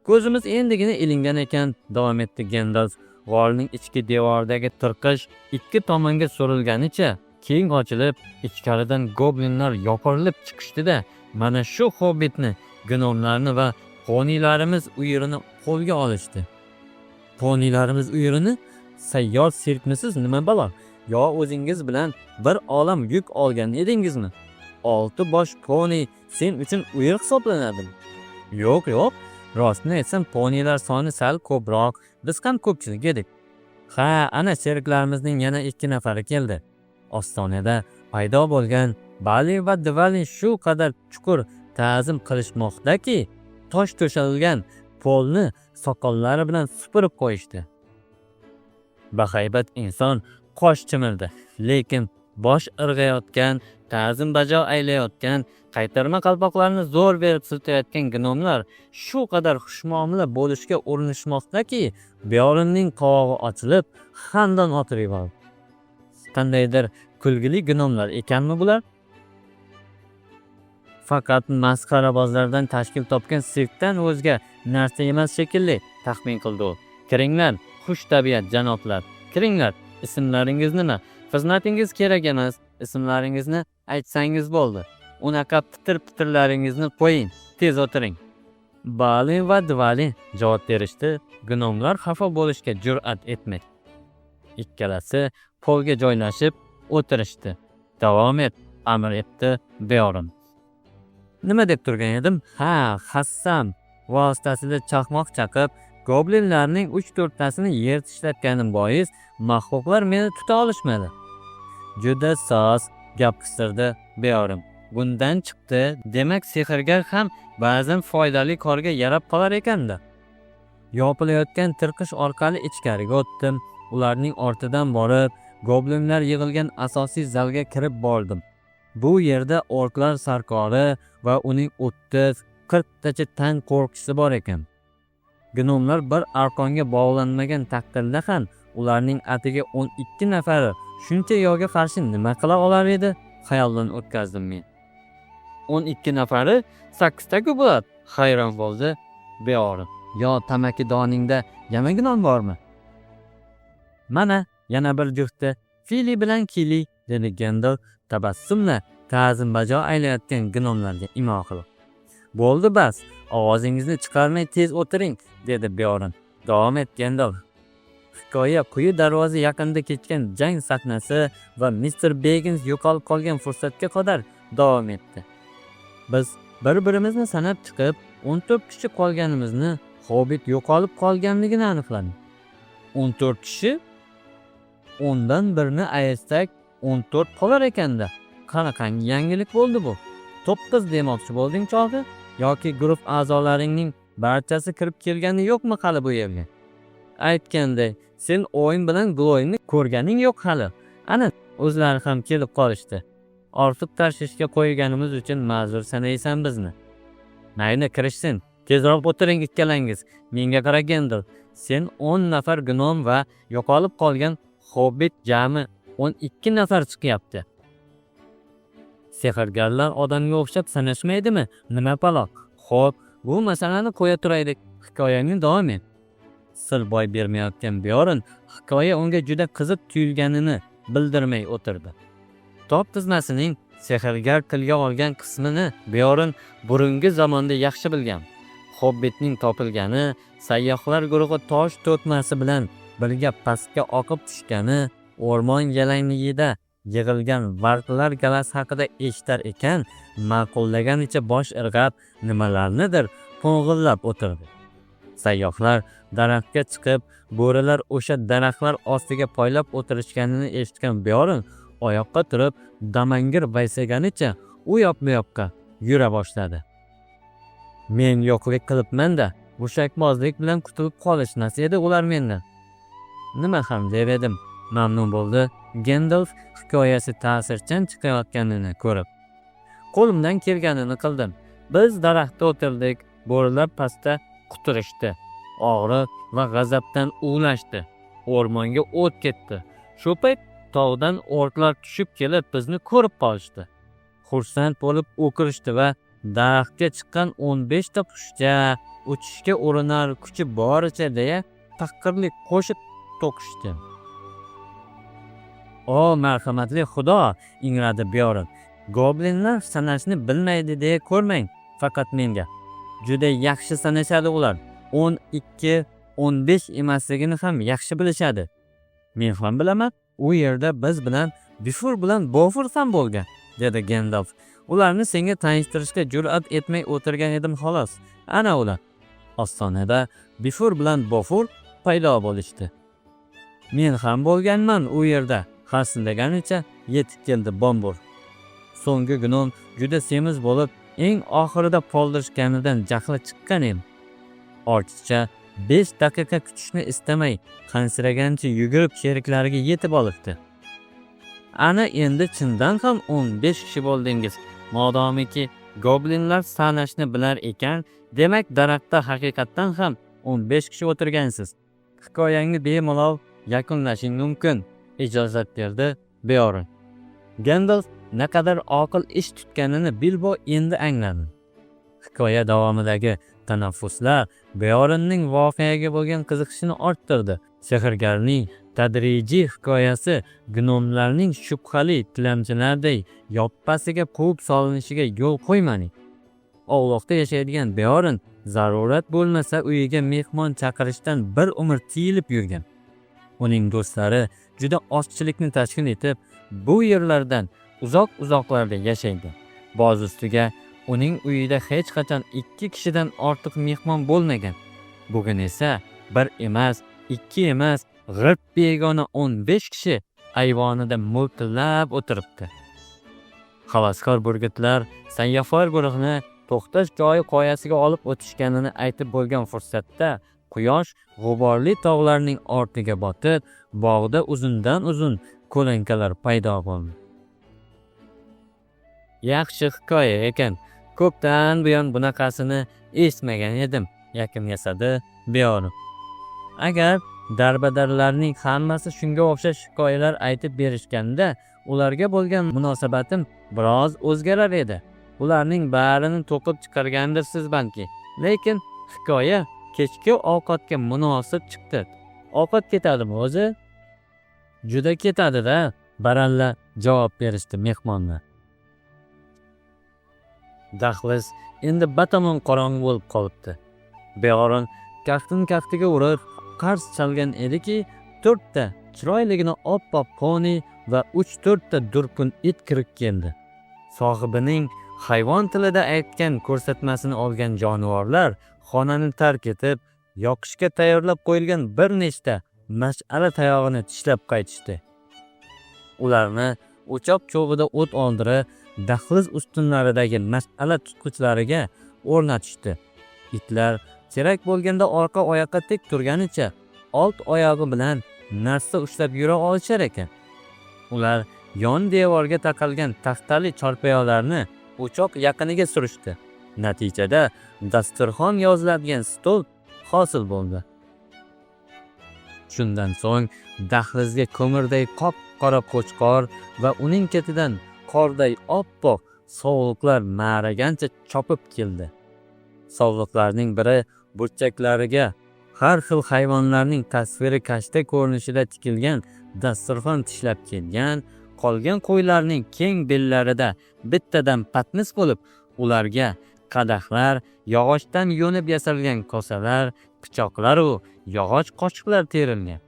Ko'zimiz endigina ilingan ekan, davom etdi Gandalf. G'orning ichki devoridagi tirqish ikki tomonga surilganicha Keng ochilib, ichkaridan goblinlar yopirilib chiqishdi-da, mana shu hobbitni, gnomlarni va ponilarimiz uyirini qo'lga olishdi. Ponilarimiz uyirini? Sayyor sirkmisiz, nima balo? Yo o'zingiz bilan bir olam yuk olgan edingizmi? 6 bosh poni sen uchun uyur hisoblanadimi? Yo'q, yo'q. Rostini aytsam, ponilar soni sal ko'proq. Biz ham ko'pchilik edik. Ha, ana sheriklarimizning yana 2 nafari keldi. Ostonada paydo bo'lgan Bali va Dvali shu qadar chuqur ta'zim qilishmoqdaki, tosh to'shalgan polni soqollari bilan supurib qo'yishdi. Bahaybat inson qosh chimirdi, lekin bosh irg'ayotgan, ta'zim bajo aylayotgan, qaytarma qalpoqlarni zo'r berib siltayotgan gnomlar shu qadar xushmuomala bo'lishga urinishmoqdaki, Byorinning qovog'i ochilib, xandon otib yubordi. Qandaydir kulgili gnomlar ekanmi bular? Faqat masxarabozlardan tashkil topgan sirkdan o'zga narsa emas shekilli, taxmin qildi u. Kiringlar, xush tabiat janoblar. Kiringlar, ismlaringiz nima? Xizmatingiz kerak emas, ismlaringizni aytsangiz bo'ldi. Unaqa pitir-pitirlaringizni qo'ying, tez o'tiring. Bali va Dvali javob berishdi. Gnomlar xafa bo'lishga jur'at etmadi. Ikkalasi polga joylashib o'tirishdi. Davom et, amr etdi Byorin. Nima deb turgan edim? Ha, hassam vositasida chaqmoq chaqib, goblinlarning 3-4 tasini yer tishlatganim bois maxluqlar meni tuta olishmadi. Juda soz gap qistirdi Byorin. Bundan chiqdi, demak sehrgar ham ba'zan foydali korga yarab qolar ekanda. Yopilayotgan tirqish orqali ichkariga o'tdim. Ularning ortidan borib, goblinlar yig'ilgan asosiy zalga kirib bordim. Bu yerda orklar sarkori va uning 30-40 tacha tank qo'riqchisi bor ekan. Gnomlar bir arqonga bog'lanmagan taqdirda ham ularning atiga 12 nafari shuncha yovga qarshi nima qila olar edi? Xayoldan o'tkazdim men. 12 nafari 8ta-ku bo'ladi, hayron bo'ldi Byorin. Yo tamakidoningda yana gnom bormi? Mana yana bir jufti Fili bilan Kili, dedi Gandalf tabassumla ta'zim bajo aylayotgan gnomlarga imo qilib. Bo'ldi bas, ovozingizni chiqarmay tez o'tiring, dedi Byorin. Davom et Gandalf. Hikoya quyi darvoza yaqinida kechgan jang sahnasi va Mr. Baggins yo'qolib qolgan fursatga qadar davom etdi. Biz bir-birimizni sanab chiqib, 14 kishi qolganimizni, Hobbit yo'qolib qolganligini aniqladik. 14 kishi? 10dan birini ayirsak 14 qolar ekanda. Qanaqangi yangilik bo'ldi bu? 9 demoqchi bo'lding chog'i yoki guruh a'zolaringning barchasi kirib kelgani yo'qmi hali bu yerga? Aytganday, sen O'yin bilan Gloyni ko'rganing yo'q hali. Ana, o'zlari ham kelib qolishdi. Ortiq tashvishga qo'yganimiz uchun ma'zur sanaysan bizni. Mayli, kirishsin. Tezroq o'tiring ikkalangiz. Menga qara Gandalf. Sen 10 nafar gnom va yo'qolib qolgan hobbit jami 12 nafar chiqyapti. Sehrgarlar odamga o'xshab sanashmaydimi? Nima paloq? Xo'p, bu masalani qo'ya turaylik. Hikoyangni davom et. Sir boy bermayotgan Byorin hikoya unga juda qiziq tuyulganini bildirmay o'tirdi. Top tizmasining sehrgar tilga olgan qismini Byorin burungi zamonda yaxshi bilgan. Hobbitning topilgani, sayyohlar guruhi tosh to'kmasi bilan birga pastga oqib tushgani, o'rmon yalangligida yig'ilgan varqlar galasi haqida eshitar ekan, ma'qullaganicha bosh irg'ab, nimalarnidir po'ng'illab o'tirdi. Sayyohlar daraxtga chiqib, bo'rilar o'sha daraxtlar ostiga poylab o'tirishganini eshitgan Byorin oyoqqa turib, damangir vaysaganicha u yoq bu yoqqa yura boshladi. Men yo'qlik qilibman-da, mushakbozlik bilan qutulib qolishmas edi ular mendan. Nima ham der edim, mamnun bo'ldi Gandalf hikoyasi ta'sirchan chiqayotganini ko'rib. Qo'limdan kelganini qildim. Biz daraxtda o'tirdik, bo'rilar pastda quturishdi. Og'riq va g'azabdan uvlashdi. O'rmonga o't ketdi. Shu payt tog'dan orklar tushib kelib bizni ko'rib qolishdi. Xursand bo'lib o'kirishdi va daraxtga chiqqan 15 ta qushcha uchishga urinar kuchi boricha deya taqirlik qo'shib to'qishdi. "O marhamatli Xudo!" ingradi Byorin. "Goblinlar sanashni bilmaydi deya ko'rmang faqat menga. Juda yaxshi sanashadi ular. 12 15 emasligini ham yaxshi bilishadi. Men ham bilaman, u yerda biz bilan Bifur bilan Bofur ham bo'lgan", dedi Gendalf. "Ularni senga tanishtirishga jur'at etmay o'tirgan edim xolos. Ana ular." Ostonada Bifur bilan Bofur paydo bo'lishdi. "Men ham bo'lganman u yerda", qarsillaganicha yetib keldi Bombur. So'nggi gnom juda semiz bo'lib, eng oxirida qoldirishganidan jahli chiqqan edi. Ortiqcha 5 daqiqa kutishni istamay, hansiragancha yugurib sheriklariga yetib olibdi. "Ana endi chindan ham 15 kishi bo'ldingiz. Modomiki goblinlar sanashni bilar ekan, demak daraxtda haqiqatdan ham 15 kishi o'tirgansiz. Hikoyangni bemalol yakunlashing mumkin", ijozat berdi Byorin. Gandalf naqadar oqil ish tutganini Bilbo endi angladi. Hikoya davomidagi tanaffuslar Byorinning voqeaga bo'lgan qiziqishini orttirdi. Sehrgarning tadrijiy hikoyasi gnomlarning shubhali tilamchilarday yoppasiga quvib solinishiga yo'l qo'ymaning. Ovloqda yashaydigan Byorin zarurat bo'lmasa uyiga mehmon chaqirishdan bir umr tiyilib yurgan. Uning do'stlari juda ozchilikni tashkil etib, bu yerlardan uzoq-uzoqlarda yashaydi. Boz ustiga uning uyida hech qachon 2 kishidan ortiq mehmon bo'lmagan. Bugun esa 1 emas, 2 emas, g'irt begona 15 kishi ayvonida mo'ltillab o'tiribdi. Xaloskor burgutlar sayyohlar guruhini to'xtash joyi qoyasiga olib o'tishganini aytib bo'lgan fursatda quyosh g'uborli tog'larning ortiga botib, bog'da uzundan-uzun ko'lankalar paydo bo'ldi. "Yaxshi hikoya ekan. Ko'pdan buyon bunaqasini eshitmagan edim", yakun yasadi Byorin. "Agar darbadarlarning hammasi shunga o'xshash hikoyalar aytib berishganda, ularga bo'lgan munosabatim biroz o'zgarar edi. Ularning barini to'qib chiqargandirsiz balki. Lekin hikoya kechki ovqatga munosib chiqdi. Ovqat ketadimi o'zi?" "Juda ketadi-da", baralla javob berishdi mehmonlar. Dahliz endi batamom qorong'i bo'lib qolibdi. Byorin kaftini kaftiga urib qars chalgan ediki, 4 ta chiroyligina oppoq poni va 3-4 ta durkun it kirib keldi. Sohibining hayvon tilida aytgan ko'rsatmasini olgan jonivorlar xonani tark etib, yoqishga tayyorlab qo'yilgan bir nechta mash'ala tayog'ini tishlab qaytishdi. Ularni o'choq cho'g'ida o't oldirib, dahliz ustunlaridagi mash'ala tutqichlariga o'rnatishdi. Itlar kerak bo'lganda orqa oyoqqa tik turganicha old oyog'i bilan narsa ushlab yura olishar ekan. Ular yon devorga taqalgan taxtali chorpoyalarni o'choq yaqiniga surishdi. Natijada dasturxon yoziladigan stol hosil bo'ldi. Shundan so'ng dahlizga ko'mirday qop-qora qo'chqor va uning ketidan qorday oppoq sovliqlar ma'ragancha chopib keldi. Sovliqlarning biri burchaklariga har xil hayvonlarning tasviri kashta ko'rinishida tikilgan dasturxon tishlab kelgan, qolgan qo'ylarning keng bellarida bittadan patnis bo'lib, ularga qadahlar, yog'ochdan yo'nib yasalgan kosalar, pichoqlar u yog'och qoshiqlar terilgan.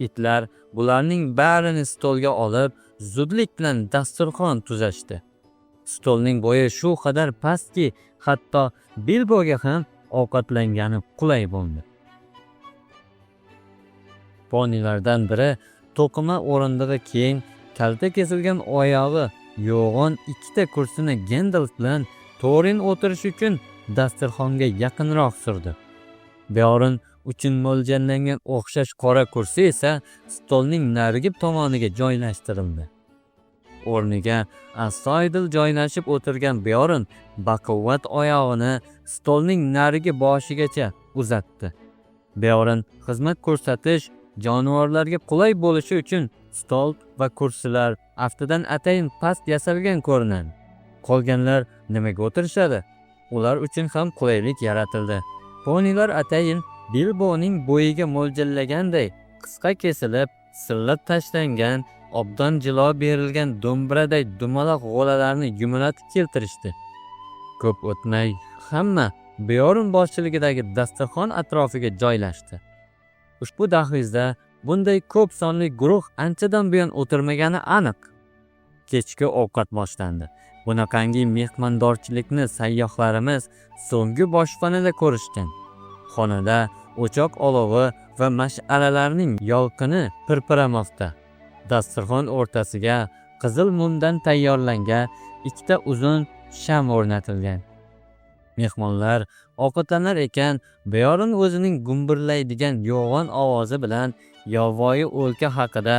Itlar bularning barini stolga olib, zudlik bilan dasturxon tuzashdi. Stolning bo'yi shu qadar pastki, hatto Bilboga ham ovqatlangani qulay bo'ldi. Ponilardan biri to'qima o'rindig'i keng, kalta kesilgan oyog'i yo'g'on 2 ta kursini Gendalf bilan Torin o'tirish uchun dasturxonga yaqinroq surdi. Byorin uchun mo'ljallangan o'xshash qora kursi esa stolning narigi tomoniga joylashtirildi. O'rniga astoydil joylashib o'tirgan Byorin baquvvat oyog'ini stolning narigi boshigacha uzatdi. Byorin xizmat ko'rsatish jonivorlarga qulay bo'lishi uchun stol va kursilar aftidan atayin past yasalgan ko'rinadi. Qolganlar nimaga o'tirishadi? Ular uchun ham qulaylik yaratildi. Ponilar atayin Bilboning bo'yiga mo'ljallaganday qisqa kesilib, sillab tashlangan Obdan jilo berilgan do'mbraday dumaloq g'o'lalarni yumalatib keltirishdi. Ko'p o'tmay hamma Byorn boshchiligidagi dasturxon atrofiga joylashdi. Ushbu dahlizda bunday ko'p sonli guruh anchadan buyon o'tirmagani aniq. Kechki ovqat boshlandi. Bunaqangi mehmondorchilikni sayyohlarimiz so'nggi boshpanada ko'rishgan. Xonada o'choq olovi va mash'alalarning yolqini pirpiramoqda. Dasturxon o'rtasiga qizil mumdan tayyorlangan ikkita uzun sham o'rnatilgan. Mehmonlar ovqatlanar ekan, Byorn o'zining gumburlaydigan yo'g'on ovozi bilan yovvoyi o'lka haqida,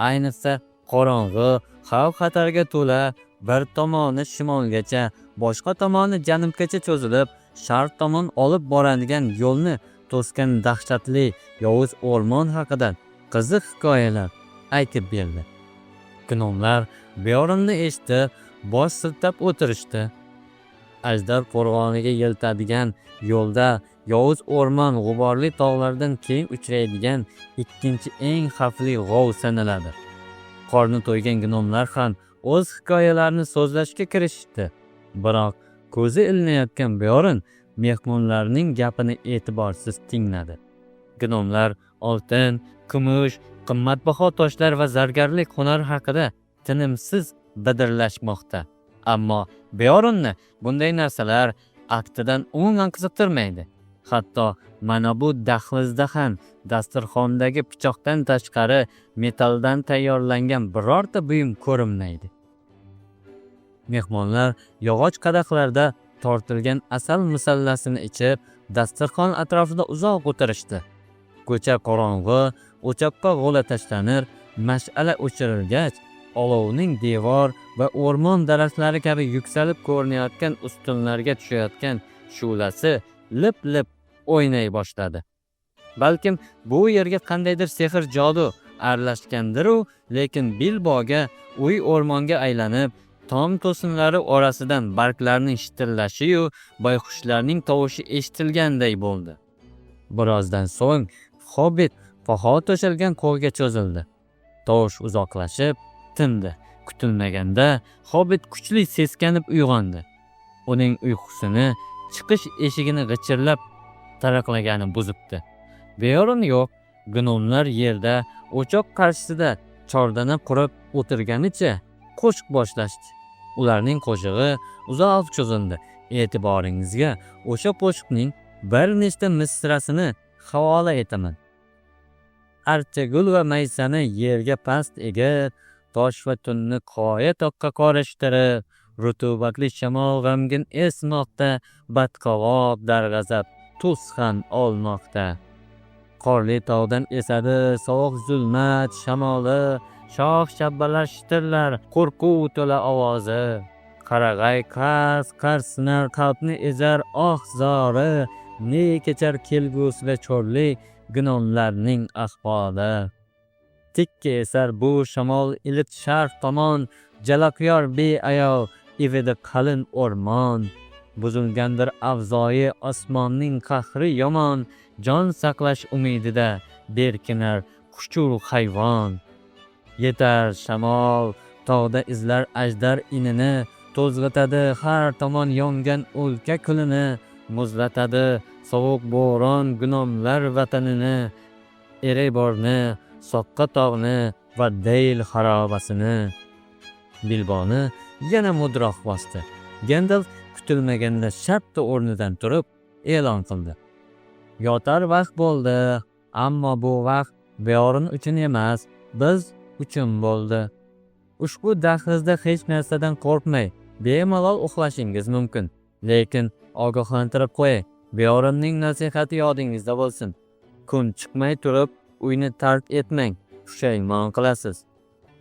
ayniqsa qorong'i, xavf-xatarga to'la, bir tomoni shimolgacha, boshqa tomoni janubgacha cho'zilib, sharq tomon olib boradigan yo'lni to'sgan dahshatli yovuz o'rmon haqida qiziq hikoyalar aytib berdi. Gnomlar Byornni eshitib, bosh siltab o'tirishdi. Ajdar qo'rg'oniga eltadigan yo'lda yovuz o'rmon g'uborli tog'lardan keyin uchraydigan ikkinchi eng xavfli g'ov sanaladi. Qorni to'ygan gnomlar ham o'z hikoyalarini so'zlashga kirishdi. Biroq ko'zi ilinayotgan Byorn mehmonlarning gapini e'tiborsiz tingladi. Gnomlar oltin, kumush, qimmatbaho toshlar va zargarlik hunari haqida tinimsiz bidirlashmoqda. Ammo Byornni bunday narsalar aktidan umuman qiziqtirmaydi. Hatto mana bu dahlizda ham dasturxondagi pichoqdan tashqari metalldan tayyorlangan birorta buyum ko'rinmaydi. Mehmonlar yog'och qadahlarda tortilgan asal musallasini ichib, dasturxon atrofida uzoq o'tirishdi. Ko'cha qorong'i, o'choqqa g'o'la tashlanir, mash'ala o'chirilgach, olovning devor va o'rmon daraxtlari kabi yuksalib ko'rinayotgan ustunlarga tushayotgan shu'lasi lip-lip o'ynay boshladi. Balkim bu yerga qandaydir sehr jodu aralashgandir-u, lekin Bilboga uy o'rmonga aylanib, tom to'sinlari orasidan barglarning shitirlashi-yu boyqushlarning tovushi eshitilganday bo'ldi. Birozdan so'ng Hobbit poxol to'shalgan qo'lga cho'zildi. Tovush uzoqlashib, tindi. Kutilmaganda Hobbit kuchli seskanib uyg'ondi. Uning uyqusini chiqish eshigini g'ichirlab taraqlagani buzibdi. Byorn yo'q, gnomlar yerda o'choq qarshisida chordana qurib o'tirganicha qo'shiq boshlashdi. Ularning qo'shig'i uzoq cho'zildi. E'tiboringizga o'sha qo'shiqning bir nechta misrasini havola etaman. Archa gul va maysani yerga past egib, tosh va tunni qoya toqqa qorishtirib, rutubatli shamol g'amgin esmoqda, badqovoq darg'azab tuz ham olmoqda. Qorli tog'dan esadi sovuq zulmat shamoli, shox shabbalar shitirlar qo'rquv to'la ovozi. Qarag'ay qars qars sinar qalbni ezar oh zori, ne kechar kelgusida cho'rli gnomlarning ahvoli. Tikka esar bu shamol iliq sharq tomon, jalaquyor beayov ividi qalin o'rmon. Buzilgandir avzoyi osmonning qahri yomon, jon saqlash umidida berkinar qushur hayvon. Yetar shamol tog'da izlar ajdar inini, to'zg'itadi har tomon yongan o'lka kulini, muzlatadi sovuq bo'ron gnomlar vatanini, Ereborni, Soqqa tog'ni va Deyl xarobasini. Bilboni yana mudroq bosdi. Gandalf kutilmaganda shartta o'rnidan turib e'lon qildi. Yotar vaqt bo'ldi, ammo bu vaqt Byorn uchun emas, biz uchun bo'ldi. Ushbu dahlizda hech narsadan qo'rqmay, bemalol uxlashingiz mumkin. Lekin ogohlantirib qo'yay, Byornning nasihati yodingizda bo'lsin. Kun chiqmay turib uyni tark etmang, pushaymon qilasiz.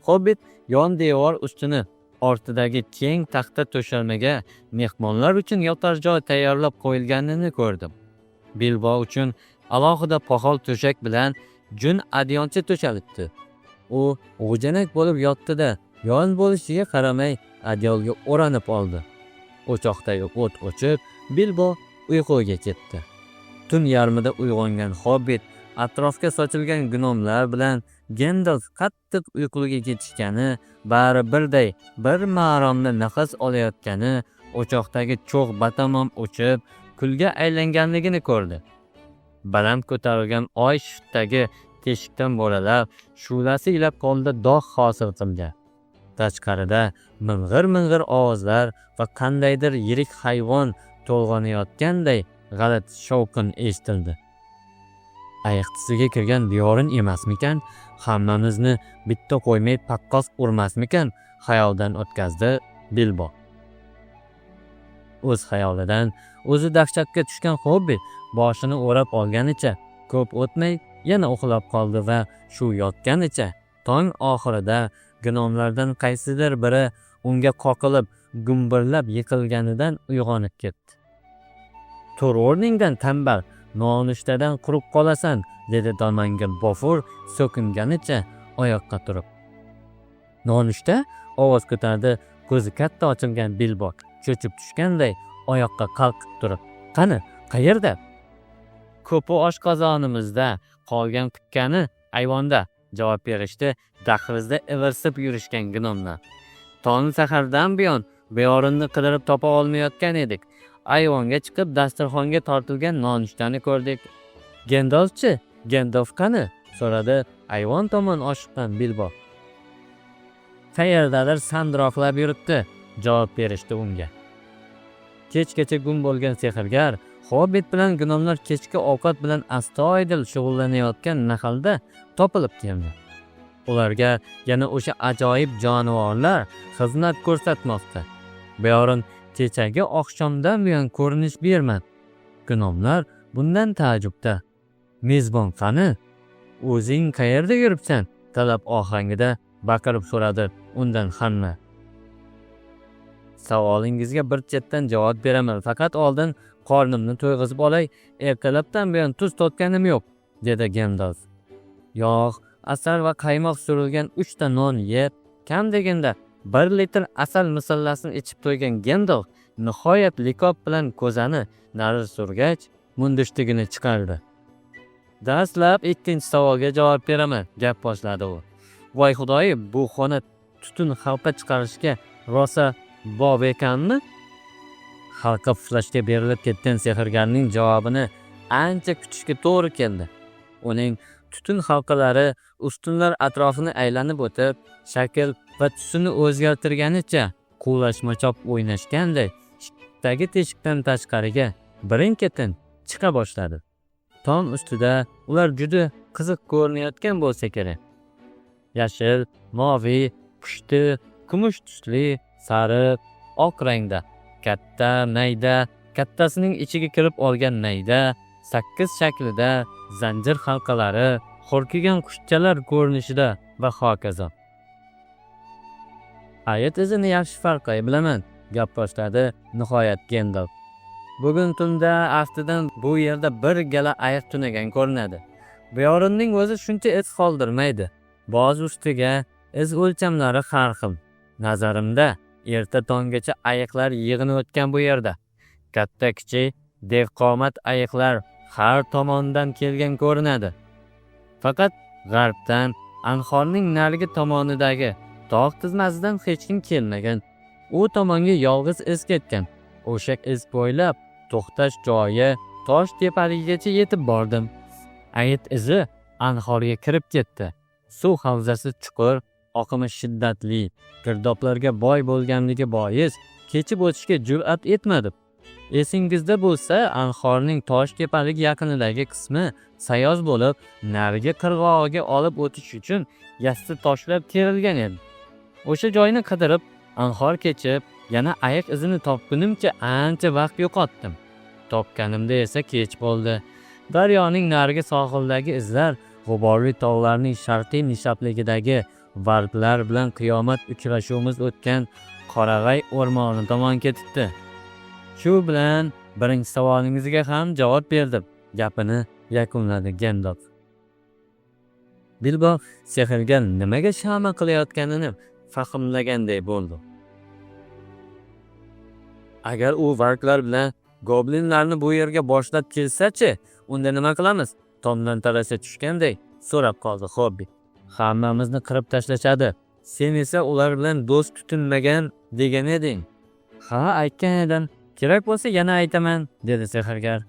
Hobbit yon devor ustuni ortidagi keng taxta to'shalmaga mehmonlar uchun yotar joy tayyorlab qo'yilganini ko'rdim. Bilbo uchun alohida poxol to'shak bilan jun adyolcha to'shalibdi. U g'ujanak bo'lib yotdi-da, yon bo'lishiga qaramay adyolga o'ranib oldi. O'choqdagi o't o'chib, Bilbo uyquga ketdi. Tun yarmida uyg'ongan Hobbit Atrofga sochilgan gnomlar bilan Gendalf qattiq uyquga ketishgani, bari birday bir maromda nafas olayotgani, o'choqdagi cho'g' batamom o'chib, kulga aylanganligini ko'rdi. Baland ko'tarilgan oy shiftdagi teshikdan mo'ralab, shu'lasi ila polda dog' hosil qilgan. Tashqarida ming'ir-ming'ir ovozlar va qandaydir yirik hayvon to'lg'onayotganday g'alati shovqin eshitildi. Ayiq tusiga kirgan Byorin emasmikan? Hammamizni bitta qo'ymay paqqos urmasmikan? Xayoldan o'tkazdi Bilbo. O'z xayolidan o'zi dahshatga tushgan Hobbit boshini o'rab olganicha ko'p o'tmay yana uxlab qoldi va shu yotganicha tong oxirida gnomlardan qaysidir biri unga qoqilib gumburlab yiqilganidan uyg'onib ketdi. "Tur o'rningdan, tanbal, nonushtadan quruq qolasan", dedi domangil Bofur so'kinganicha oyoqqa turib. "Nonushta?" ovoz ko'tardi ko'zi katta ochilgan Bilbo cho'chib tushganday oyoqqa qalqib turib. "Qani, qayerda?" "Ko'pi oshqozonimizda, qolgan qutkani ayvonda", javob berishdi dahlizda ivirsib yurishgan gnomlar. "Tong sahardan buyon Byorinni qidirib topa olmayotgan edik. Ayvonga chiqib dasturxonga tortilgan nonushtani ko'rdik. Gendalf-chi? Gendalf qani?" so'radi ayvon tomon oshiqqan Bilbo. "Qayerdadir sandiroqlab yuribdi", javob berishdi unga. Kechgacha gum bo'lgan sehrgar Hobbit bilan gnomlar kechki ovqat bilan astoydil shug'ullanayotgan mahalda topilib keldi. Ularga yana o'sha ajoyib jonivorlar xizmat ko'rsatmoqda. Byorin kechagi oqshomdan buyon ko'rinish bermadi. Gnomlar bundan taajjubda. "Mezbon qani? O'zing qayerda yuribsan?" talab ohangida baqirib so'radi undan hamma. "Savolingizga bir chetdan javob beraman, faqat oldin qornimni to'yg'izib olay, ertalabdan buyon tuz totganim yo'q", dedi Gendalf. Yog', asal va qaymoq surilgan 3 ta non yeb, kam deganda 1 litr asal misillasini ichib to'ygan Gendalf nihoyat likop bilan ko'zani nari surgach, mundishtigini chiqardi. "Dastlab ikkinchi savolga javob beraman", gap boshladi u. "Voy xudoyim, bu xona tutun halqa chiqarishga rosa bop ekanmi?" Halqa puflashga berilib ketgan sehrgarning javobini ancha kutishga to'g'ri keldi. Uning tutun halqalari ustunlar atrofini aylanib o'tib, shakl va tusini o'zgartirganicha quvlashmachoq o'ynashganday shiftdagi teshikdan tashqariga birin-ketin chiqa boshladi. Tom ustida ular juda qiziq ko'rinayotgan bo'lsa kerak. Yashil, moviy, pushti, kumush tusli, sariq, oq rangda, katta, mayda, kattasining ichiga kirib olgan mayda, sakkiz shaklida zanjir halqalari, hurkigan qushchalar ko'rinishida va hokazo. "Ayit izini yaxshi farqlay bilaman", gap boshladi nihoyat Gendalf. "Bugun tunda aftidan bu yerda bir gala ayiq tunagan ko'rinadi. Byorinning o'zi shuncha iz qoldirmaydi. Boz ustiga iz o'lchamlari har xil. Nazarimda erta tonggacha ayiqlar yig'ini o'tgan bu yerda. Katta kichik devqomat ayiqlar har tomondan kelgan ko'rinadi. Faqat g'arbdan, anhorning narigi tomonidagi tog' tizmasidan hech kim kelmagan. U tomonga yolg'iz iz ketgan. O'sha iz bo'ylab to'xtash joyi tosh tepaligigacha yetib bordim. Ayit izi anhorga kirib ketdi. Suv havzasi chuqur, oqimi shiddatli, girdoblarga boy bo'lganligi bois kechib o'tishga jur'at etmadim. Esingizda bo'lsa, anhorning tosh tepaligi yaqinidagi qismi sayoz bo'lib, narigi qirg'og'iga olib o'tish uchun yassi toshlar terilgan edi. O'sha joyni qidirib, anhor kechib, yana ayiq izini topgunimcha ancha vaqt yo'qotdim. Topganimda esa kech bo'ldi. Daryoning narigi sohilidagi izlar g'uborli tog'larning sharqiy nishabligidagi varglar bilan qiyomat uchrashuvimiz o'tgan Qorag'ay o'rmoni tomon ketibdi. Shu bilan birinchi savolingizga ham javob berdim", gapini yakunladi Gendalf. Bilbo sehrgar nimaga shama qilayotganini fahmlaganday bo'ldi. "Agar u varglar bilan goblinlarni bu yerga boshlab kelsa-chi, unda nima qilamiz?" Tomdan talashga tushganday so'rab qoldi Hobbit. Hammamizni qirib tashlashadi. Sen esa ular bilan do'st tutinmagan degan eding. Ha, aytgan edim. Kerak bo'lsa yana aytaman, dedi sehrgar.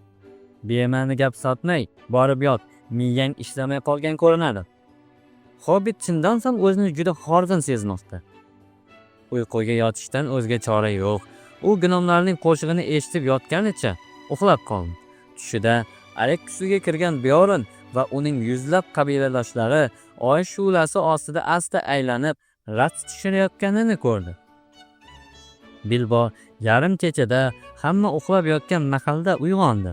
Bema'ni gap sotmay, borib yot. Miyang ishlamay qolgan ko'rinadi. Hobbit chindan ham o'zini juda horg'in sezmoqda. Uyquga yotishdan o'zga chora yo'q. U gnomlarning qo'shig'ini eshitib yotganicha uxlab qoldi. Tushida ariq suviga kirgan Byorn va uning yuzlab qabiladoshlari oy shu'lasi ostida asta aylanib raqs tushirayotganini ko'rdi. Bilbo yarim kechada hamma uxlab yotgan mahalda uyg'ondi.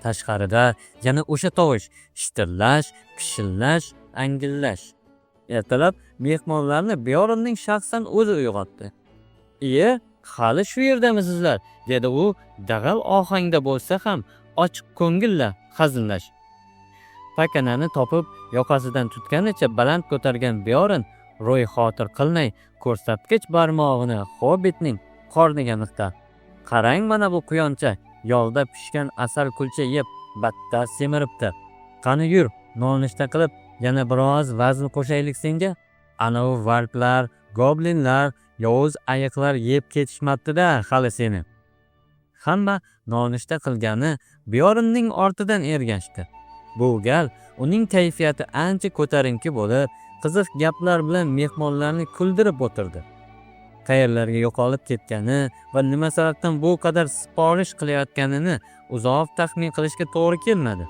Tashqarida yana o'sha tovush: shitirlash, pishillash, angillash. Ertalab mehmonlarni Byornning shaxsan o'zi uyg'otdi. "Iye, hali shu yerdamisizlar?" dedi u dag'al ohangda bo'lsa ham ochiq ko'ngilla hazillashib. Pakanani topib yoqasidan tutganicha baland ko'targan Byorn ro'y xotir qilmay ko'rsatkich barmog'ini Hobbitning qorniga mixladi. "Qarang, mana bu quyoncha yog'da pishgan asal kulcha yeb battar semiribdi. Qani yur, nonushta qilib yana biroz vazn qo'shaylik senga. Anavi varglar, goblinlar, yovuz ayiqlar yeb ketishmabdi-da hali seni." Hamma nonushta qilgani Byornning ortidan ergashdi. Bu gal uning kayfiyati ancha ko'tarinki bo'lib, qiziq gaplar bilan mehmonlarni kuldirib o'tirdi. Qayerlarga yo'qolib ketgani va nima sababdan bu qadar siporish qilayotganini uzoq taxmin qilishga to'g'ri kelmadi.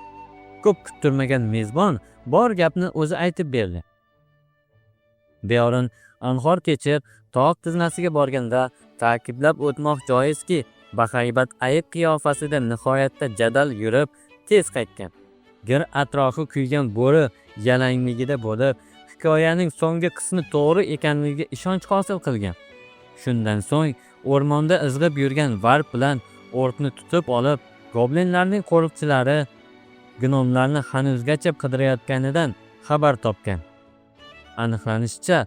Ko'p kuttirmagan mezbon bor gapni o'zi aytib berdi. Byorn anhor kechib tog' tizmasiga borganda ta'kidlab o'tmoq joizki, bahaybat ayiq qiyofasida nihoyatda jadal yurib tez qaytgan. Gir atrofi kuygan bo'ri yalangligida bo'lib, hikoyaning so'nggi qismi to'g'ri ekanligiga ishonch hosil qilgan. Shundan so'ng o'rmonda izg'ib yurgan varg bilan orkni tutib olib, goblinlarning qo'riqchilari gnomlarni hanuzgacha qidirayotganidan xabar topgan. Aniqlanishicha,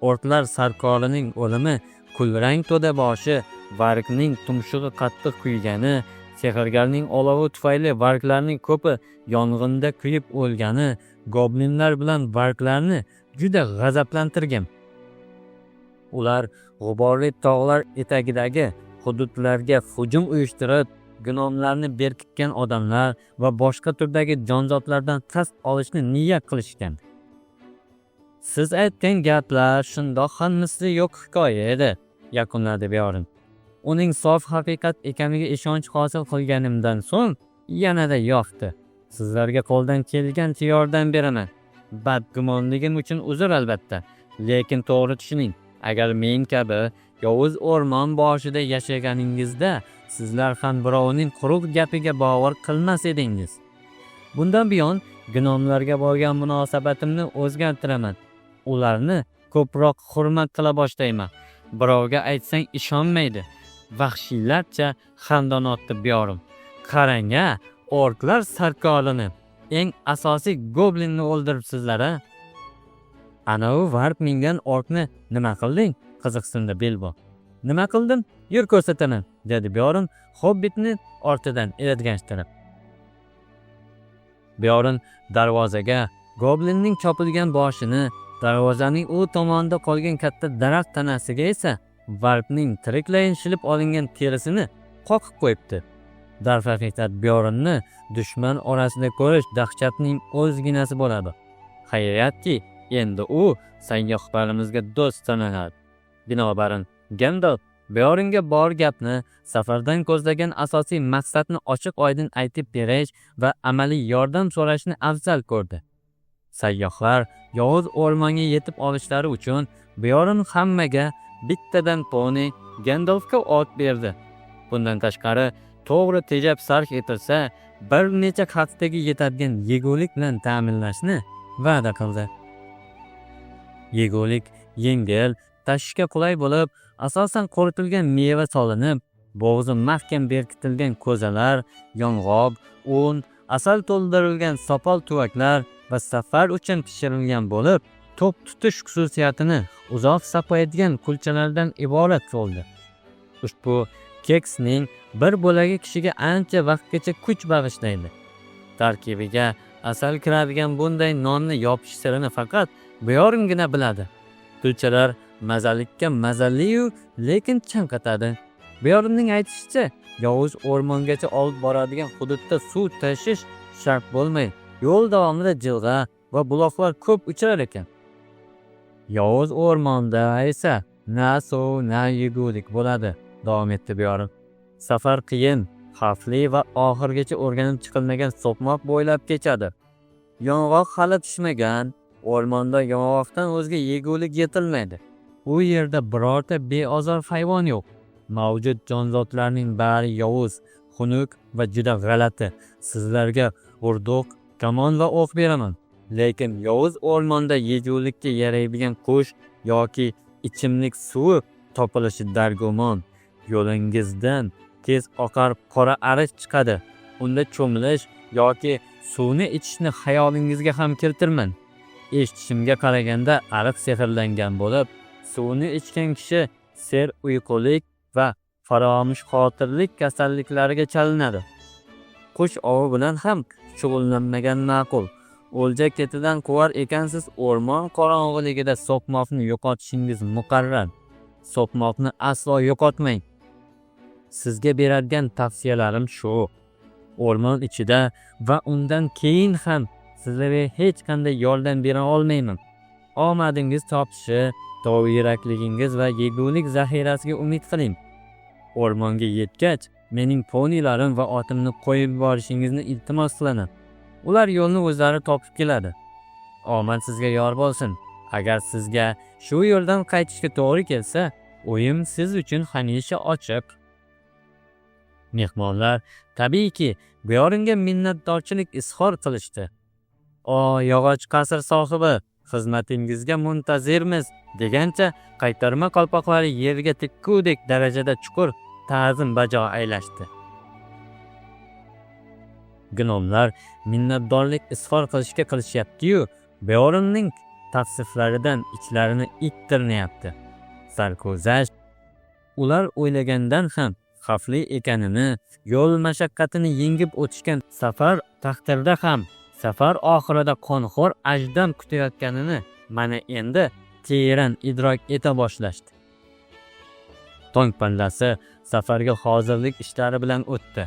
orklar sarkorining o'limi kulrang to'daboshi vargning tumshug'i qattiq kuygani, sehrgarning olovi tufayli varglarning ko'pi yong'inda kuyib o'lgani goblinlar bilan varglarni juda g'azablantirgan. Ular g'uborli tog'lar etagidagi hududlarga hujum uyushtirib, gnomlarni berkitgan odamlar va boshqa turdagi jonzotlardan qasd olishni niyat qilishgan. Siz aytgan gaplar shundoq ham misli yo'q hikoya edi, yakunladi Byorn. Uning sof haqiqat ekaniga ishonch hosil qilganimdan so'ng yanada yoqdi. Sizlarga qo'ldan kelgancha yordam beraman. Badgumonligim uchun uzr albatta, lekin to'g'ri tushuning. Agar men kabi yovuz o'rmon boshida yashaganingizda sizlar ham birovning quruq gapiga bovar qilmas edingiz. Bundan buyon gnomlarga bo'lgan munosabatimni o'zgartiraman. Ularni ko'proq hurmat qila boshlayman. Birovga aytsang ishonmaydi. Vahshiylarcha xandon otdi Byorn. Qarang-a, orklar sarkorini, eng asosiy goblinni o'ldiribsizlar-a. Anavi varg mingan orkni nima qilding? Qiziqsindi Bilbo. Nima qildim? Yur ko'rsataman, dedi Byorn Hobbitni ortidan ergashtirib. Byorn darvozaga goblinning chopilgan boshini, darvozaning u tomonida qolgan katta daraxt tanasiga esa vargning tiriklayin shilib olingan terisini qoqib qo'yibdi. Darhaqiqat Byornni dushman orasida ko'rish dahshatning o'zginasi bo'ladi. Xayriyatki, endi u sayyohlarimizga do'st sanaladi. Binobarin, Gandalf Byornga bor gapni, safardan ko'zlagan asosiy maqsadni ochiq-oydin aytib berish va amaliy yordam so'rashni afzal ko'rdi. Sayyohlar yovuz o'rmonga yetib olishlari uchun Byorn hammaga bittadan poni, Gandalfga ot berdi. Bundan tashqari, to'g'ri tejab sarf etilsa, bir necha haftaga yetadigan yegulik bilan ta'minlashni va'da qildi. Yegulik yengil, tashishga qulay bo'lib, asosan quritilgan meva solinib, bo'g'zi mahkam berkitilgan ko'zalar, yong'oq, un, asal to'ldirilgan sopol tuvaklar va safar uchun pishirilgan bo'lib, to'q tutish xususiyatini uzoq saqlaydigan kulchalardan iborat bo'ldi. Ushbu keksning bir bo'lagi kishiga ancha vaqtgacha kuch bag'ishlaydi. Tarkibiga Asal kiradigan bunday nonni yopish sirini faqat Byoringina biladi. Kulchalar mazalikka mazali-yu, lekin chanqatadi. Byorinning aytishicha, yovuz o'rmongacha olib boradigan hududda suv tashish shart bo'lmay, yo'l davomida jilg'a va buloqlar ko'p uchrar ekan. Yovuz o'rmonda esa na suv, na yegulik bo'ladi, davom etdi Byorin. Safar qiyin, xavfli va oxirigacha o'rganib chiqilmagan so'qmoq bo'ylab kechadi. Yong'oq hali pishmagan, o'rmonda yong'oqdan o'zga yegulik yetilmaydi. U yerda birorta beozor hayvon yo'q. Mavjud jonzotlarning bari yovuz, xunuk va juda g'alati. Sizlarga o'rdoq, kamon va o'q beraman. Lekin yovuz o'rmonda yegulikka yaraydigan qush yoki ichimlik suvi topilishi dargumon. Yo'lingizdan tez oqar qora ariq chiqadi. Unda cho'milish yoki suvni ichishni xayolingizga ham keltirmang. Eshitishimga qaraganda ariq sehrlangan bo'lib, suvni ichgan kishi ser uyqulik va faromushxotirlik kasalliklariga chalinadi. Qush ovi bilan ham shug'ullanmagan ma'qul. O'lja ketidan quvar ekansiz, o'rmon qorong'iligida so'qmoqni yo'qotishingiz muqarrar. So'qmoqni aslo yo'qotmang. Sizga beradigan tavsiyalarim shu. O'rmon ichida va undan keyin ham sizlarga hech qanday yordam bera olmayman. Omadingiz topishi, dovyurakligingiz va yegulik zaxirasiga umid qiling. O'rmonga yetgach, mening ponilarim va otimni qo'yib yuborishingizni iltimos qilaman. Ular yo'lni o'zlari topib keladi. Omad sizga yor bo'lsin. Agar sizga shu yo'ldan qaytishga to'g'ri kelsa, uyim siz uchun hamisha ochiq. Mehmonlar tabiiyki Byoringa minnatdorchilik izhor qilishdi. "O, yog'och qasr sohibi, xizmatingizga muntazirmiz" degancha qaytarma qalpoqlari yerga tekkudek darajada chuqur ta'zim bajo aylashdi. Gnomlar minnatdorlik izhor qilishga qilishyapti-yu, Byorinning tavsiflaridan ichlarini it tirnayapti. Sarguzasht ular o'ylagandan ham xavfli ekanini, yo'l mashaqqatini yengib o'tishgan safar taqdirda ham safar oxirida qonxo'r ajdam kutayotganini mana endi teran idrok eta boshlashdi. Tong pallasi safarga hozirlik ishlari bilan o'tdi.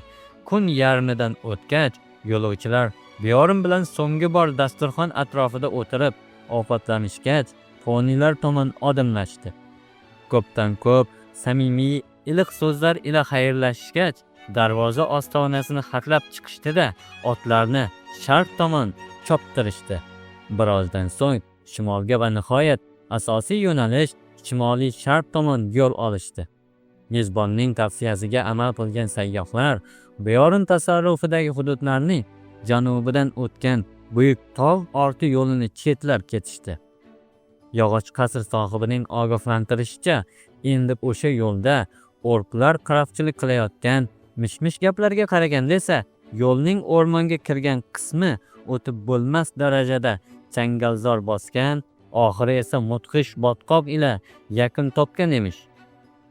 Kun yarmidan o'tgach, yo'lovchilar Byorin bilan so'nggi bor dasturxon atrofida o'tirib ovqatlanishgach, ponilar tomon odimlashdi. Ko'pdan ko'p samimiy iliq so'zlar ila xayrlashishgach, darvoza ostonasini hatlab chiqishdi-da, otlarni sharq tomon choptirishdi. Birozdan so'ng shimolga va nihoyat asosiy yo'nalish shimoliy sharq tomon yo'l olishdi. Mezbonning tavsiyasiga amal qilgan sayyohlar Byorin tasarrufidagi hududlarning janubidan o'tgan buyuk tog' orti yo'lini chetlab ketishdi. Yog'och qasr sohibining ogohlantirishicha, endi o'sha yo'lda orklar qarabchilik qilayotgan mish-mish gaplarga qaraganda esa yo'lning o'rmonga kirgan qismi o'tib bo'lmas darajada changalzor bosgan, oxiri esa mudhish botqoq ila yakun topgan emish.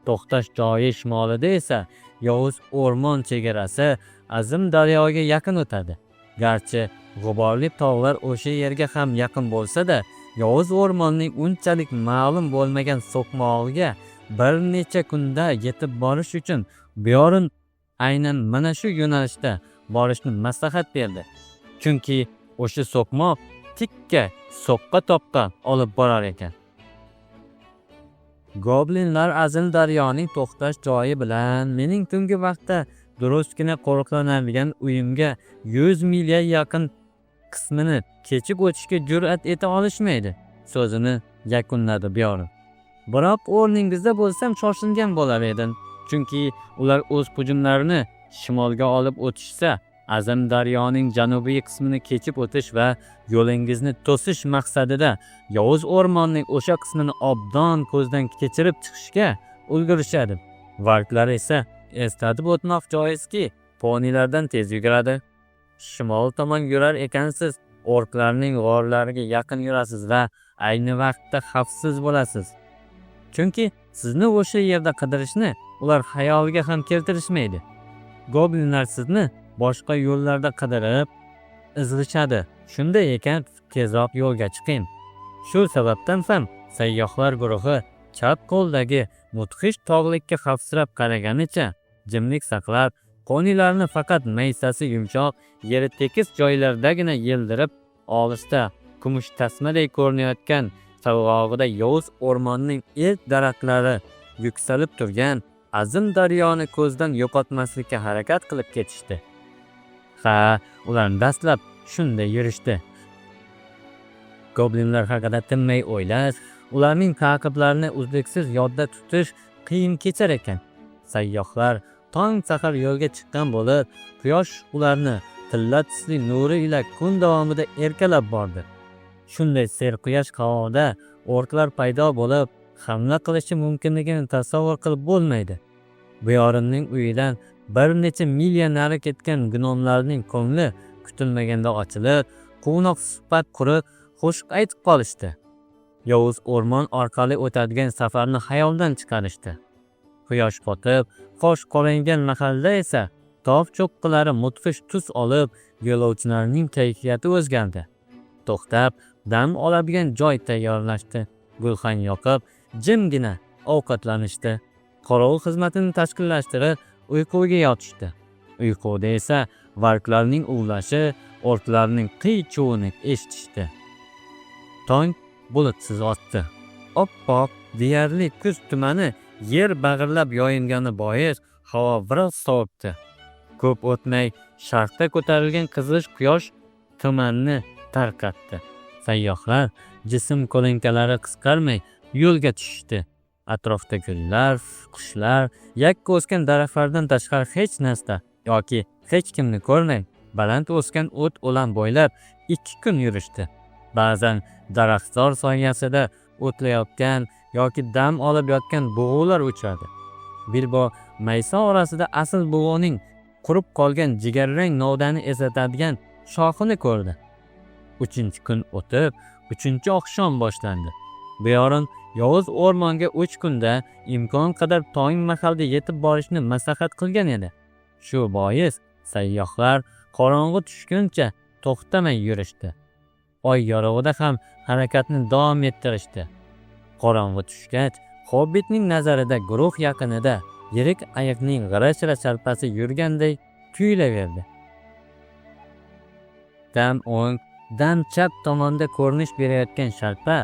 To'xtash joyi shimolida esa yovuz o'rmon chegarasi azim daryoga yaqin o'tadi. Garchi g'uborli tog'lar o'sha yerga ham yaqin bo'lsa-da, yovuz o'rmonning unchalik ma'lum bo'lmagan so'qmog'iga bir necha kunda yetib borish uchun Byorin aynan mana shu yo'nalishda borishni maslahat berdi. Chunki o'sha so'qmoq tikka so'qqa toqqa olib borar ekan. Goblinlar azim daryoning to'xtash joyi bilan mening tungi vaqtda durustgina qo'riqlanadigan uyimga 100 milya yaqin qismini kechib o'tishga jur'at eta olishmaydi, so'zini yakunladi Byorin. Biroq o'rningizda bo'lsam shoshilgan bo'lar edim, chunki ular o'z hujumlarini shimolga olib o'tishsa, azim daryoning janubiy qismini kechib o'tish va yo'lingizni to'sish maqsadida yovuz o'rmonning o'sha qismini obdon ko'zdan kechirib chiqishga ulgurishadi. Varklar esa eslatib o'tmoq joizki, ponilardan tez yuguradi. Shimol tomon yurar ekansiz, orklarning g'orlariga yaqin yurasiz va ayni vaqtda xavfsiz bo'lasiz. Chunki sizni o'sha yerda qidirishni ular xayoliga ham keltirishmaydi. Goblinlar sizni boshqa yo'llarda qidirib izg'ishadi. Shunday ekan, tezroq yo'lga chiqing. Shu sababdan ham sayyohlar guruhi chap qo'ldagi mudhish tog'likka xavfsirab qaraganicha jimlik saqlab, ponilarni faqat maysasi yumshoq, yeri tekis joylardagina yeldirib, olisda kumush tasmaday ko'rinayotgan qirg'og'ida yovuz o'rmonning ilk daraxtlari yuksalib turgan azim daryoni ko'zdan yo'qotmaslikka harakat qilib ketishdi. Ha, ular dastlab shunday yurishdi. Goblinlar haqida tinmay o'ylash, ularning ta'qiblarini uzluksiz yodda tutish qiyin kechar ekan. Sayyohlar tong sahar yo'lga chiqqan bo'lib, quyosh ularni tilla tusli nuri ila kun davomida erkalab bordi. Shunday serquyosh havoda o'rklar paydo bo'lib, hamla qilishi mumkinligini tasavvur qilib bo'lmaydi. Buyorinning uyidan bir necha milya nari ketgan gnomlarning ko'ngli kutilmaganda ochilib, quvnoq suhbat qurib, qo'shiq aytib qolishdi. Yovuz o'rmon orqali o'tadigan safarni xayoldan chiqarishdi. Quyosh botib, qosh qoraygan mahalda esa tog' cho'qqilari mudhish tus olib, yo'lovchilarning kayfiyati o'zgardi. To'xtab, dam oladigan joy tayyorlashdi. Gulxan yoqib, jimgina ovqatlanishdi. Qorovul xizmatini tashkillashtirib, uyquga yotishdi. Uyquda esa varglarning uvlashi, o'rklarning qiy-chuvini eshitishdi. Tong bulutsiz otdi. Oppoq, deyarli kuz tumani yer bag'irlab yoyilgani bois havo biroz sovibdi. Ko'p o'tmay sharqda ko'tarilgan qizg'ish quyosh tumanni tarqatdi. Sayyohlar jism ko'lankalari qisqarmay yo'lga tushishdi. Atrofda gullar, qushlar, yakka o'sgan daraxtlardan tashqari hech narsa yoki hech kimni ko'rmay, baland o'sgan o't o'lan bo'ylab 2 kun yurishdi. Ba'zan daraxtzor soyasida o'tlayotgan yoki dam olib yotgan bug'ular uchradi. Bilbo maysa orasida asl bug'uning qurib qolgan jigarrang novdani eslatadigan shoxini ko'rdi. 3-kun o'tib, 3-oqshom boshlandi. Buyorin yovuz o'rmonga 3 kunda imkon qadar tong mahalda yetib borishni maslahat qilgan edi. Shu bois sayyohlar qorong'i tushguncha to'xtamay yurishdi. Oy yorug'ida ham harakatni davom ettirishdi. Qorong'i tushgach, Hobbitning nazarida guruh yaqinida yirik ayiqning g'ira-shira sharpasi yurganday tuyulaverdi. Dam o'ng, dam chap tomonda ko'rinish berayotgan sharpa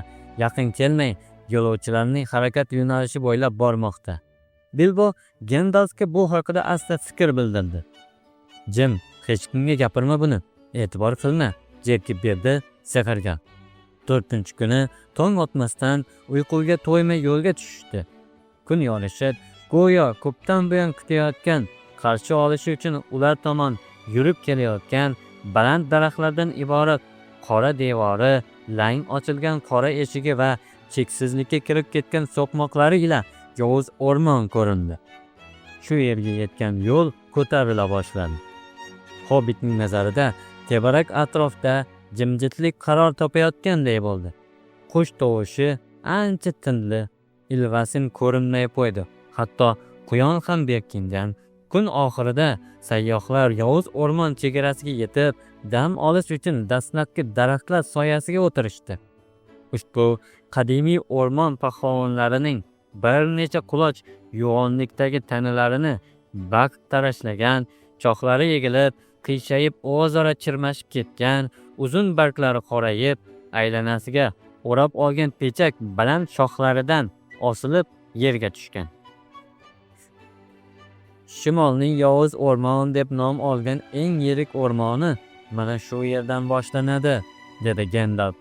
yaqin kelmay, yo'lovchilarning harakat yo'nalishi bo'ylab bormoqda. Bilbo Gandalfga bu haqida asta fikr bildirdi. Jim, hech kimga gapirma buni, e'tibor qilma, jerkib berdi sehrgar. 4-kuni tong otmasdan uyquga to'ymay yo'lga tushishdi. Kun yorishib, go'yo ko'pdan buyon kutayotgan qarshi olishi uchun ular tomon yurib kelayotgan baland daraxtlardan iborat qora devori, lang ochilgan qora eshigi va cheksizlikka kirib ketgan so'qmoqlari ila yovuz o'rmon ko'rindi. Shu yerga yetgan yo'l ko'tarila boshladi. Hobbitning nazarida tevarak atrofda jimjitlik qaror topayotganday bo'ldi. Qush tovushi ancha tindi, ilvasin ko'rinmay qo'ydi. Hatto quyon ham berkingan. Kun oxirida sayyohlar yovuz o'rmon chegarasiga yetib, dam olish uchun dastlabki daraxtlar soyasiga o'tirishdi. Ushbu qadimiy o'rmon pahlavonlarining bir necha quloch yo'g'onlikdagi tanalarini vaqt tarashlagan, shoxlari egilib, qiyshayib o'zaro chirmashib ketgan, uzun barglari qorayib, aylanasiga o'rab olgan pechak baland shoxlaridan osilib yerga tushgan. Shimolning yovuz o'rmon deb nom olgan eng yirik o'rmoni mana shu yerdan boshlanadi, dedi Gandalf.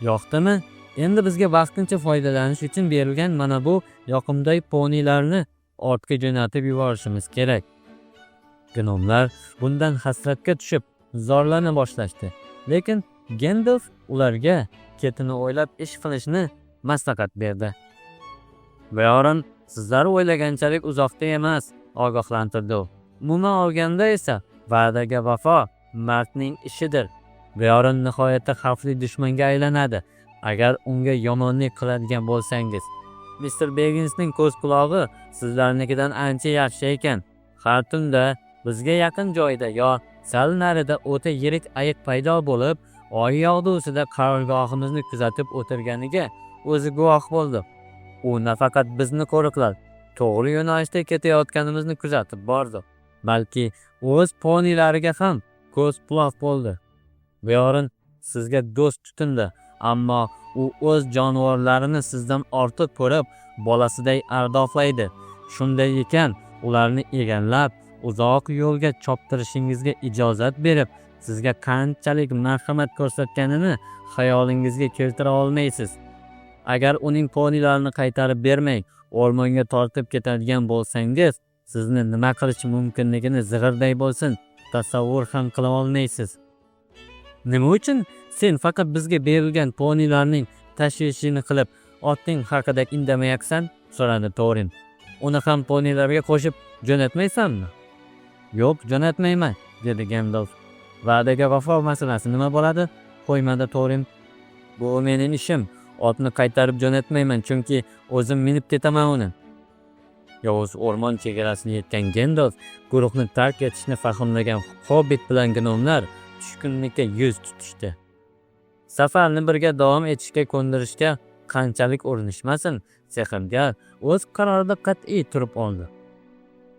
Yoqdimi? Endi bizga vaqtincha foydalanish uchun berilgan mana bu yoqimtoy ponilarni ortga jo'natib yuborishimiz kerak. Gnomlar bundan hasratga tushib, zorlana boshlashdi. Lekin Gandalf ularga ketini o'ylab ish qilishni maslahat berdi. Buyorin sizlar o'ylaganchalik uzoqda emas, ogohlantirdi u. Umuman olganda esa va'daga vafo mardning ishidir. Buyorin nihoyatda xavfli dushmanga aylanadi, agar unga yomonlik qiladigan bo'lsangiz. Mr. Begginsning ko'z qulog'i sizlarnikidan ancha yaxshi ekan. Har tunda bizga yaqin joyda yo sal narida o'ta yirik ayiq paydo bo'lib, Oy yog'dusida qarorgohimizni kuzatib o'tirganiga o'zi guvoh bo'ldi. U nafaqat bizni qo'riqlab, to'g'ri yo'nalishda ketayotganimizni kuzatib bordi, balki o'z poniylariga ham ko'z quloq bo'ldi. Byorin sizga do'st tutindi, ammo u o'z jonivorlarini sizdan ortiq ko'rib, bolasiday ardoqlaydi. Shunday ekan, ularni egallab, uzoq yo'lga choptirishingizga ijozat berib, sizga qanchalik marhamat ko'rsatganini xayolingizga keltira olmaysiz. Agar uning poniylarini qaytarib bermay, o'rmonga tortib ketadigan bo'lsangiz, sizni nima qilishi mumkinligini zig'irday bo'lsin, tasavvur ham qila olmaysiz. Nima uchun sen faqat bizga berilgan poniylarning tashvishini qilib, oting haqida indamayapsan? So'radi Torin. Uni ham poniylarga qo'shib jo'natmaysanmi? Yo'q, jo'natmayman, dedi Gandalf. Va'daga vafo masalasi nima bo'ladi? Qo'ymadi Torin. Bu mening ishim. Otni qaytarib jo'natmayman, chunki o'zim minib ketaman uni. Yovuz o'rmon chegarasini yetgan Gandalf guruhni tark etishni fahmlagan hobbit bilan gnomlar tushkunlikka yuz tutishdi. Safarni birga davom etishga ko'ndirishga qanchalik urinishmasin, sehrgar o'z qarorida qat'iy turib oldi.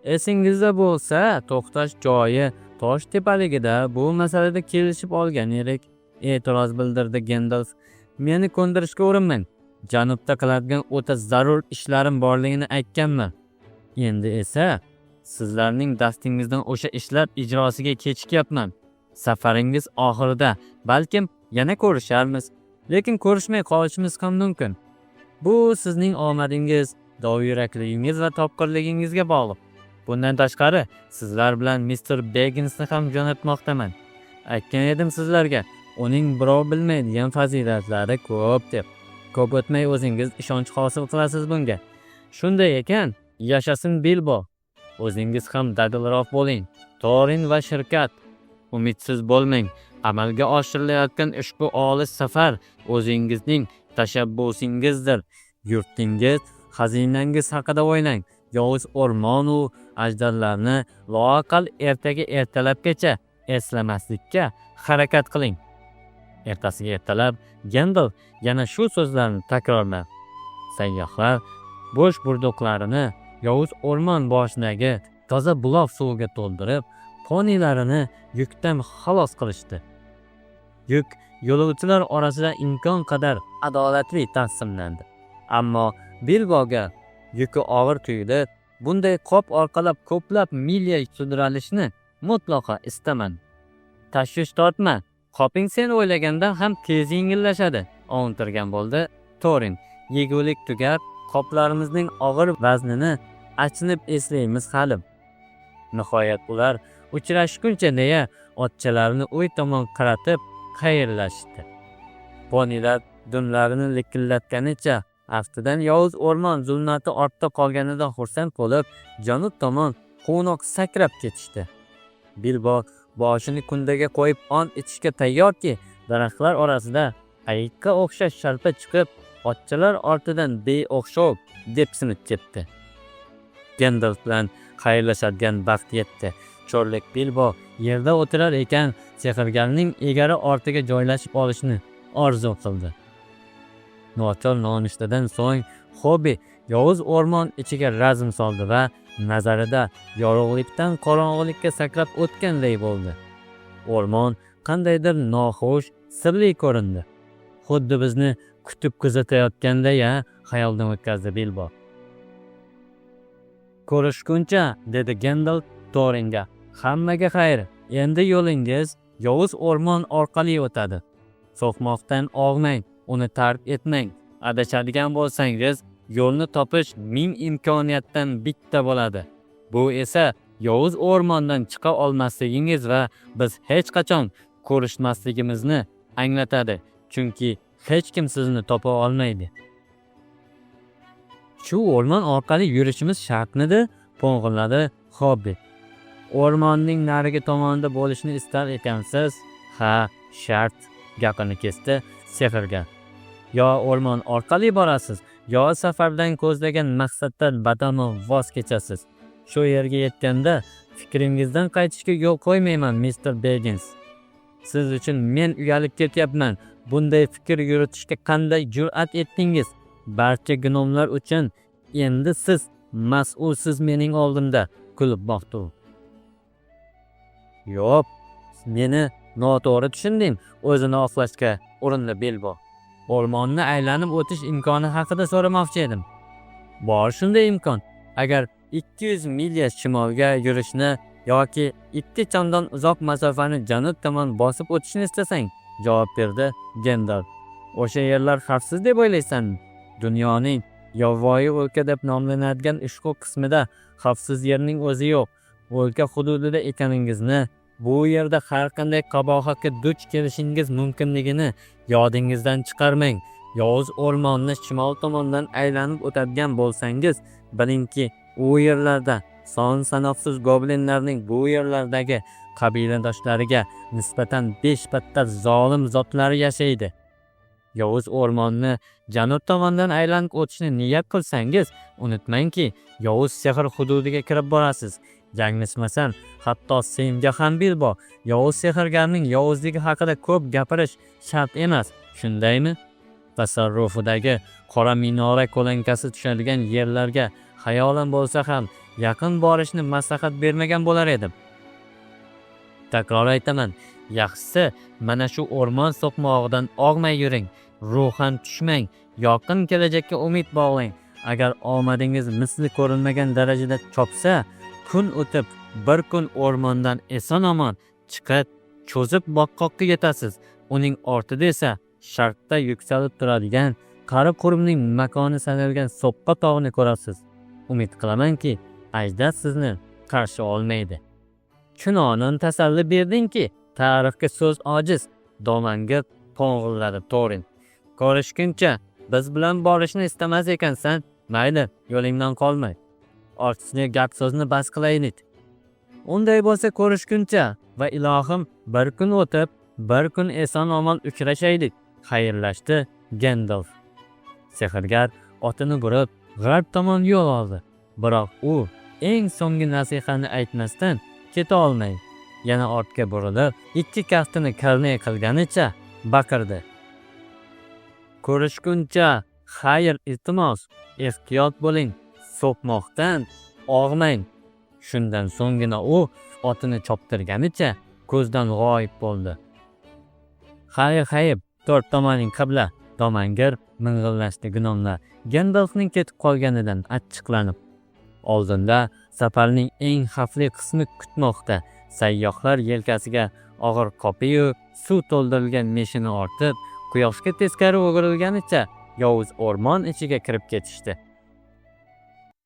Esingizda bo'lsa, to'xtash joyi tosh tepaligida bu masalada kelishib olgan edik, e'tiroz bildirdi Gandalf. Meni ko'ndirishga urinmang. Janubda qiladigan o'ta zarur ishlarim borligini aytganman. Endi esa sizlarning dastingizdan o'sha ishlar ijrosiga kechikyapman. Safaringiz oxirida balkim yana ko'risharmiz, lekin ko'rishmay qolishimiz ham mumkin. Bu sizning omadingiz, dovyurakligingiz va topqirligingizga bog'liq. Bundan tashqari, sizlar bilan mister Begginsni ham jo'natmoqdaman. Aytgan edim sizlarga, uning birov bilmaydigan fazilatlari ko'p deb. Ko'p o'tmay o'zingiz ishonch hosil qilasiz bunga. Shunday ekan, yashasin Bilbo. O'zingiz ham dadilroq bo'ling. Torin va shirkat. Umidsiz bo'lmang. Amalga oshirilayotgan ushbu olis safar o'zingizning tashabbusingizdir. Yurtingiz, xazinangiz haqida o'ylang. Yovuz o'rmon u ajdarlarni loaqal ertaga ertalabgacha eslamaslikka harakat qiling. Ertasiga ertalab Gandalf yana shu so'zlarni takrorladi. Sayyohlar bo'sh burduqlarini yovuz o'rmon boshidagi toza buloq suviga to'ldirib, poniylarini yukdan xalos qilishdi. Yuk yo'lovchilar orasida imkon qadar adolatli taqsimlandi. Ammo Bilboga yuki og'ir tuyulib, bunday qop orqalab ko'plab milya sudralishni mutlaqo istamadi. Tashvish tortma, qoping sen o'ylagandan ham tez yengillashadi, ovuntirgan bo'ldi Torin. Yegulik tugab, qoplarimizning og'ir vaznini achinib eslaymiz hali. Nihoyat ular uchrashguncha deya otchalarini uy tomon qaratib xayrlashdi. Ponilar dumlarini likillatganicha aftidan yovuz o'rmon zulmati ortda qolganidan xursand bo'lib, janub tomon quvnoq sakrab ketishdi. Bilbo boshini kundaga qo'yib ont ichishga tayyorki, daraxtlar orasida ayiqqa o'xshash sharpa chiqib, otchalar ortidan beo'xshov depsinib ketdi. Gandalf bilan xayrlashadigan vaqt yetdi. Cho'rlik Bilbo yerda o'tirar ekan, sehrgarning egari ortiga joylashib olishni orzu qildi. Nochor nonushtadan so'ng Hobbit yovuz o'rmon ichiga razm soldi va nazarida yorug'likdan qorong'ulikka sakrab o'tganday bo'ldi. O'rmon qandaydir noxush, sirli ko'rindi. Xuddi bizni kutib kuzatayotganday-a, xayoldan o'tkazdi Bilbo. Ko'rishguncha, dedi Gandalf Toringa. Hammaga xayr. Endi yo'lingiz yovuz o'rmon orqali o'tadi. So'qmoqdan og'mang, uni tark etmang. Adashadigan bo'lsangiz, yo'lni topish ming imkoniyatdan bitta bo'ladi. Bu esa yovuz o'rmondan chiqa olmasligingiz va biz hech qachon ko'rishmasligimizni anglatadi, chunki hech kim sizni topa olmaydi. Shu o'rmon orqali yurishimiz shartmidi? Po'ng'illadi Hobbit. O'rmonning narigi tomonida bo'lishni istar ekansiz? Ha, shart, gapini kesdi sehrgar. Yo o'rmon orqali borasiz, yo safardan ko'zlagan maqsaddan batamom voz kechasiz. Shu yerga yetganda fikringizdan qaytishga yo'l qo'ymayman, mister Beggins. Siz uchun men uyalib ketyapman. Bunday fikr yuritishga qanday jur'at etdingiz? Barcha gnomlar uchun endi siz mas'ulsiz mening oldimda, kulib boqdi u. Yo'q, meni noto'g'ri tushunding, o'zini oqlashga urindi Bilbo. O'rmonni aylanib o'tish imkoni haqida so'ramoqchi edim. Bor shunday imkon. Agar 200 milya shimolga yurishni yoki 2 chandon uzoq masofani janub tomon bosib o'tishni istasang, javob berdi Gendalf. O'sha yerlar xavfsiz deb o'ylaysanmi? Dunyoning yovvoyi o'lka deb nomlanadigan ushbu qismida xavfsiz yerning o'zi yo'q. O'lka hududida ekaningizni, bu yerda har qanday qabohatga duch kelishingiz mumkinligini yodingizdan chiqarmang. Yovuz o'rmonni shimol tomondan aylanib o'tadigan bo'lsangiz, bilingki, u yerlarda son sanoqsiz goblinlarning bu yerlardagi qabiladoshlariga nisbatan beshbattar zolim zotlari yashaydi. Yovuz o'rmonni janub tomondan aylanib o'tishni niyat qilsangiz, unutmangki, yovuz sehr hududiga kirib borasiz. Yanglishmasam, hatto senga ham, Bilbo, yovuz sehrgarning yovuzligi haqida ko'p gapirish shart emas, shundaymi? Tasarrufidagi qora minora ko'lankasi tushadigan yerlarga xayolan bo'lsa ham yaqin borishni maslahat bermagan bo'lar edim. Takror aytaman, yaxshisi mana shu o'rmon so'qmog'idan og'may yuring, ruhan tushmang, yorqin kelajakka umid bog'lang. Agar omadingiz misli ko'rilmagan darajada chopsa, kun o'tib bir kun o'rmondan eson omon chiqib, cho'zib botqoqqa yetasiz. Uning ortida esa sharqda yuksalib turadigan qari qurumning makoni sanalgan so'qqa tog'ni ko'rasiz. Umid qilamanki, ajdar sizni qarshi olmaydi. Chunonon tasalli berdingki, ta'rifga so'z ojiz, domangir to'ng'illadi Torin. Ko'rishguncha, biz bilan borishni istamas ekansan, mayli, yo'lingdan qolmay. Ortiqcha gap so'zni bas qilaylik. Unday bo'lsa ko'rishguncha va ilohim bir kun o'tib, bir kun eson omon uchrashaylik, xayrlashdi Gendalf. Sehrgar otini burib, g'arb tomon yo'l oldi. Biroq u eng so'nggi nasihani aytmasdan keta olmay, yana ortga burilib, ikki kaftini karnay qilganicha baqirdi. Ko'rishguncha, xayr, iltimos, ehtiyot bo'ling, so'qmoqdan og'mang. Shundan so'nggina u otini choptirganicha ko'zdan g'oyib bo'ldi. Xayr, xayr, to'rt tomoning qibla, domangir ming'illashdi gnomlar Gendalfning ketib qolganidan achchiqlanib. Oldinda safarning eng xavfli qismi kutmoqda. Sayyohlar yelkasiga og'ir qopiyu suv to'ldirilgan meshini ortib, quyoshga teskari o'girilganicha yovuz o'rmon ichiga kirib ketishdi.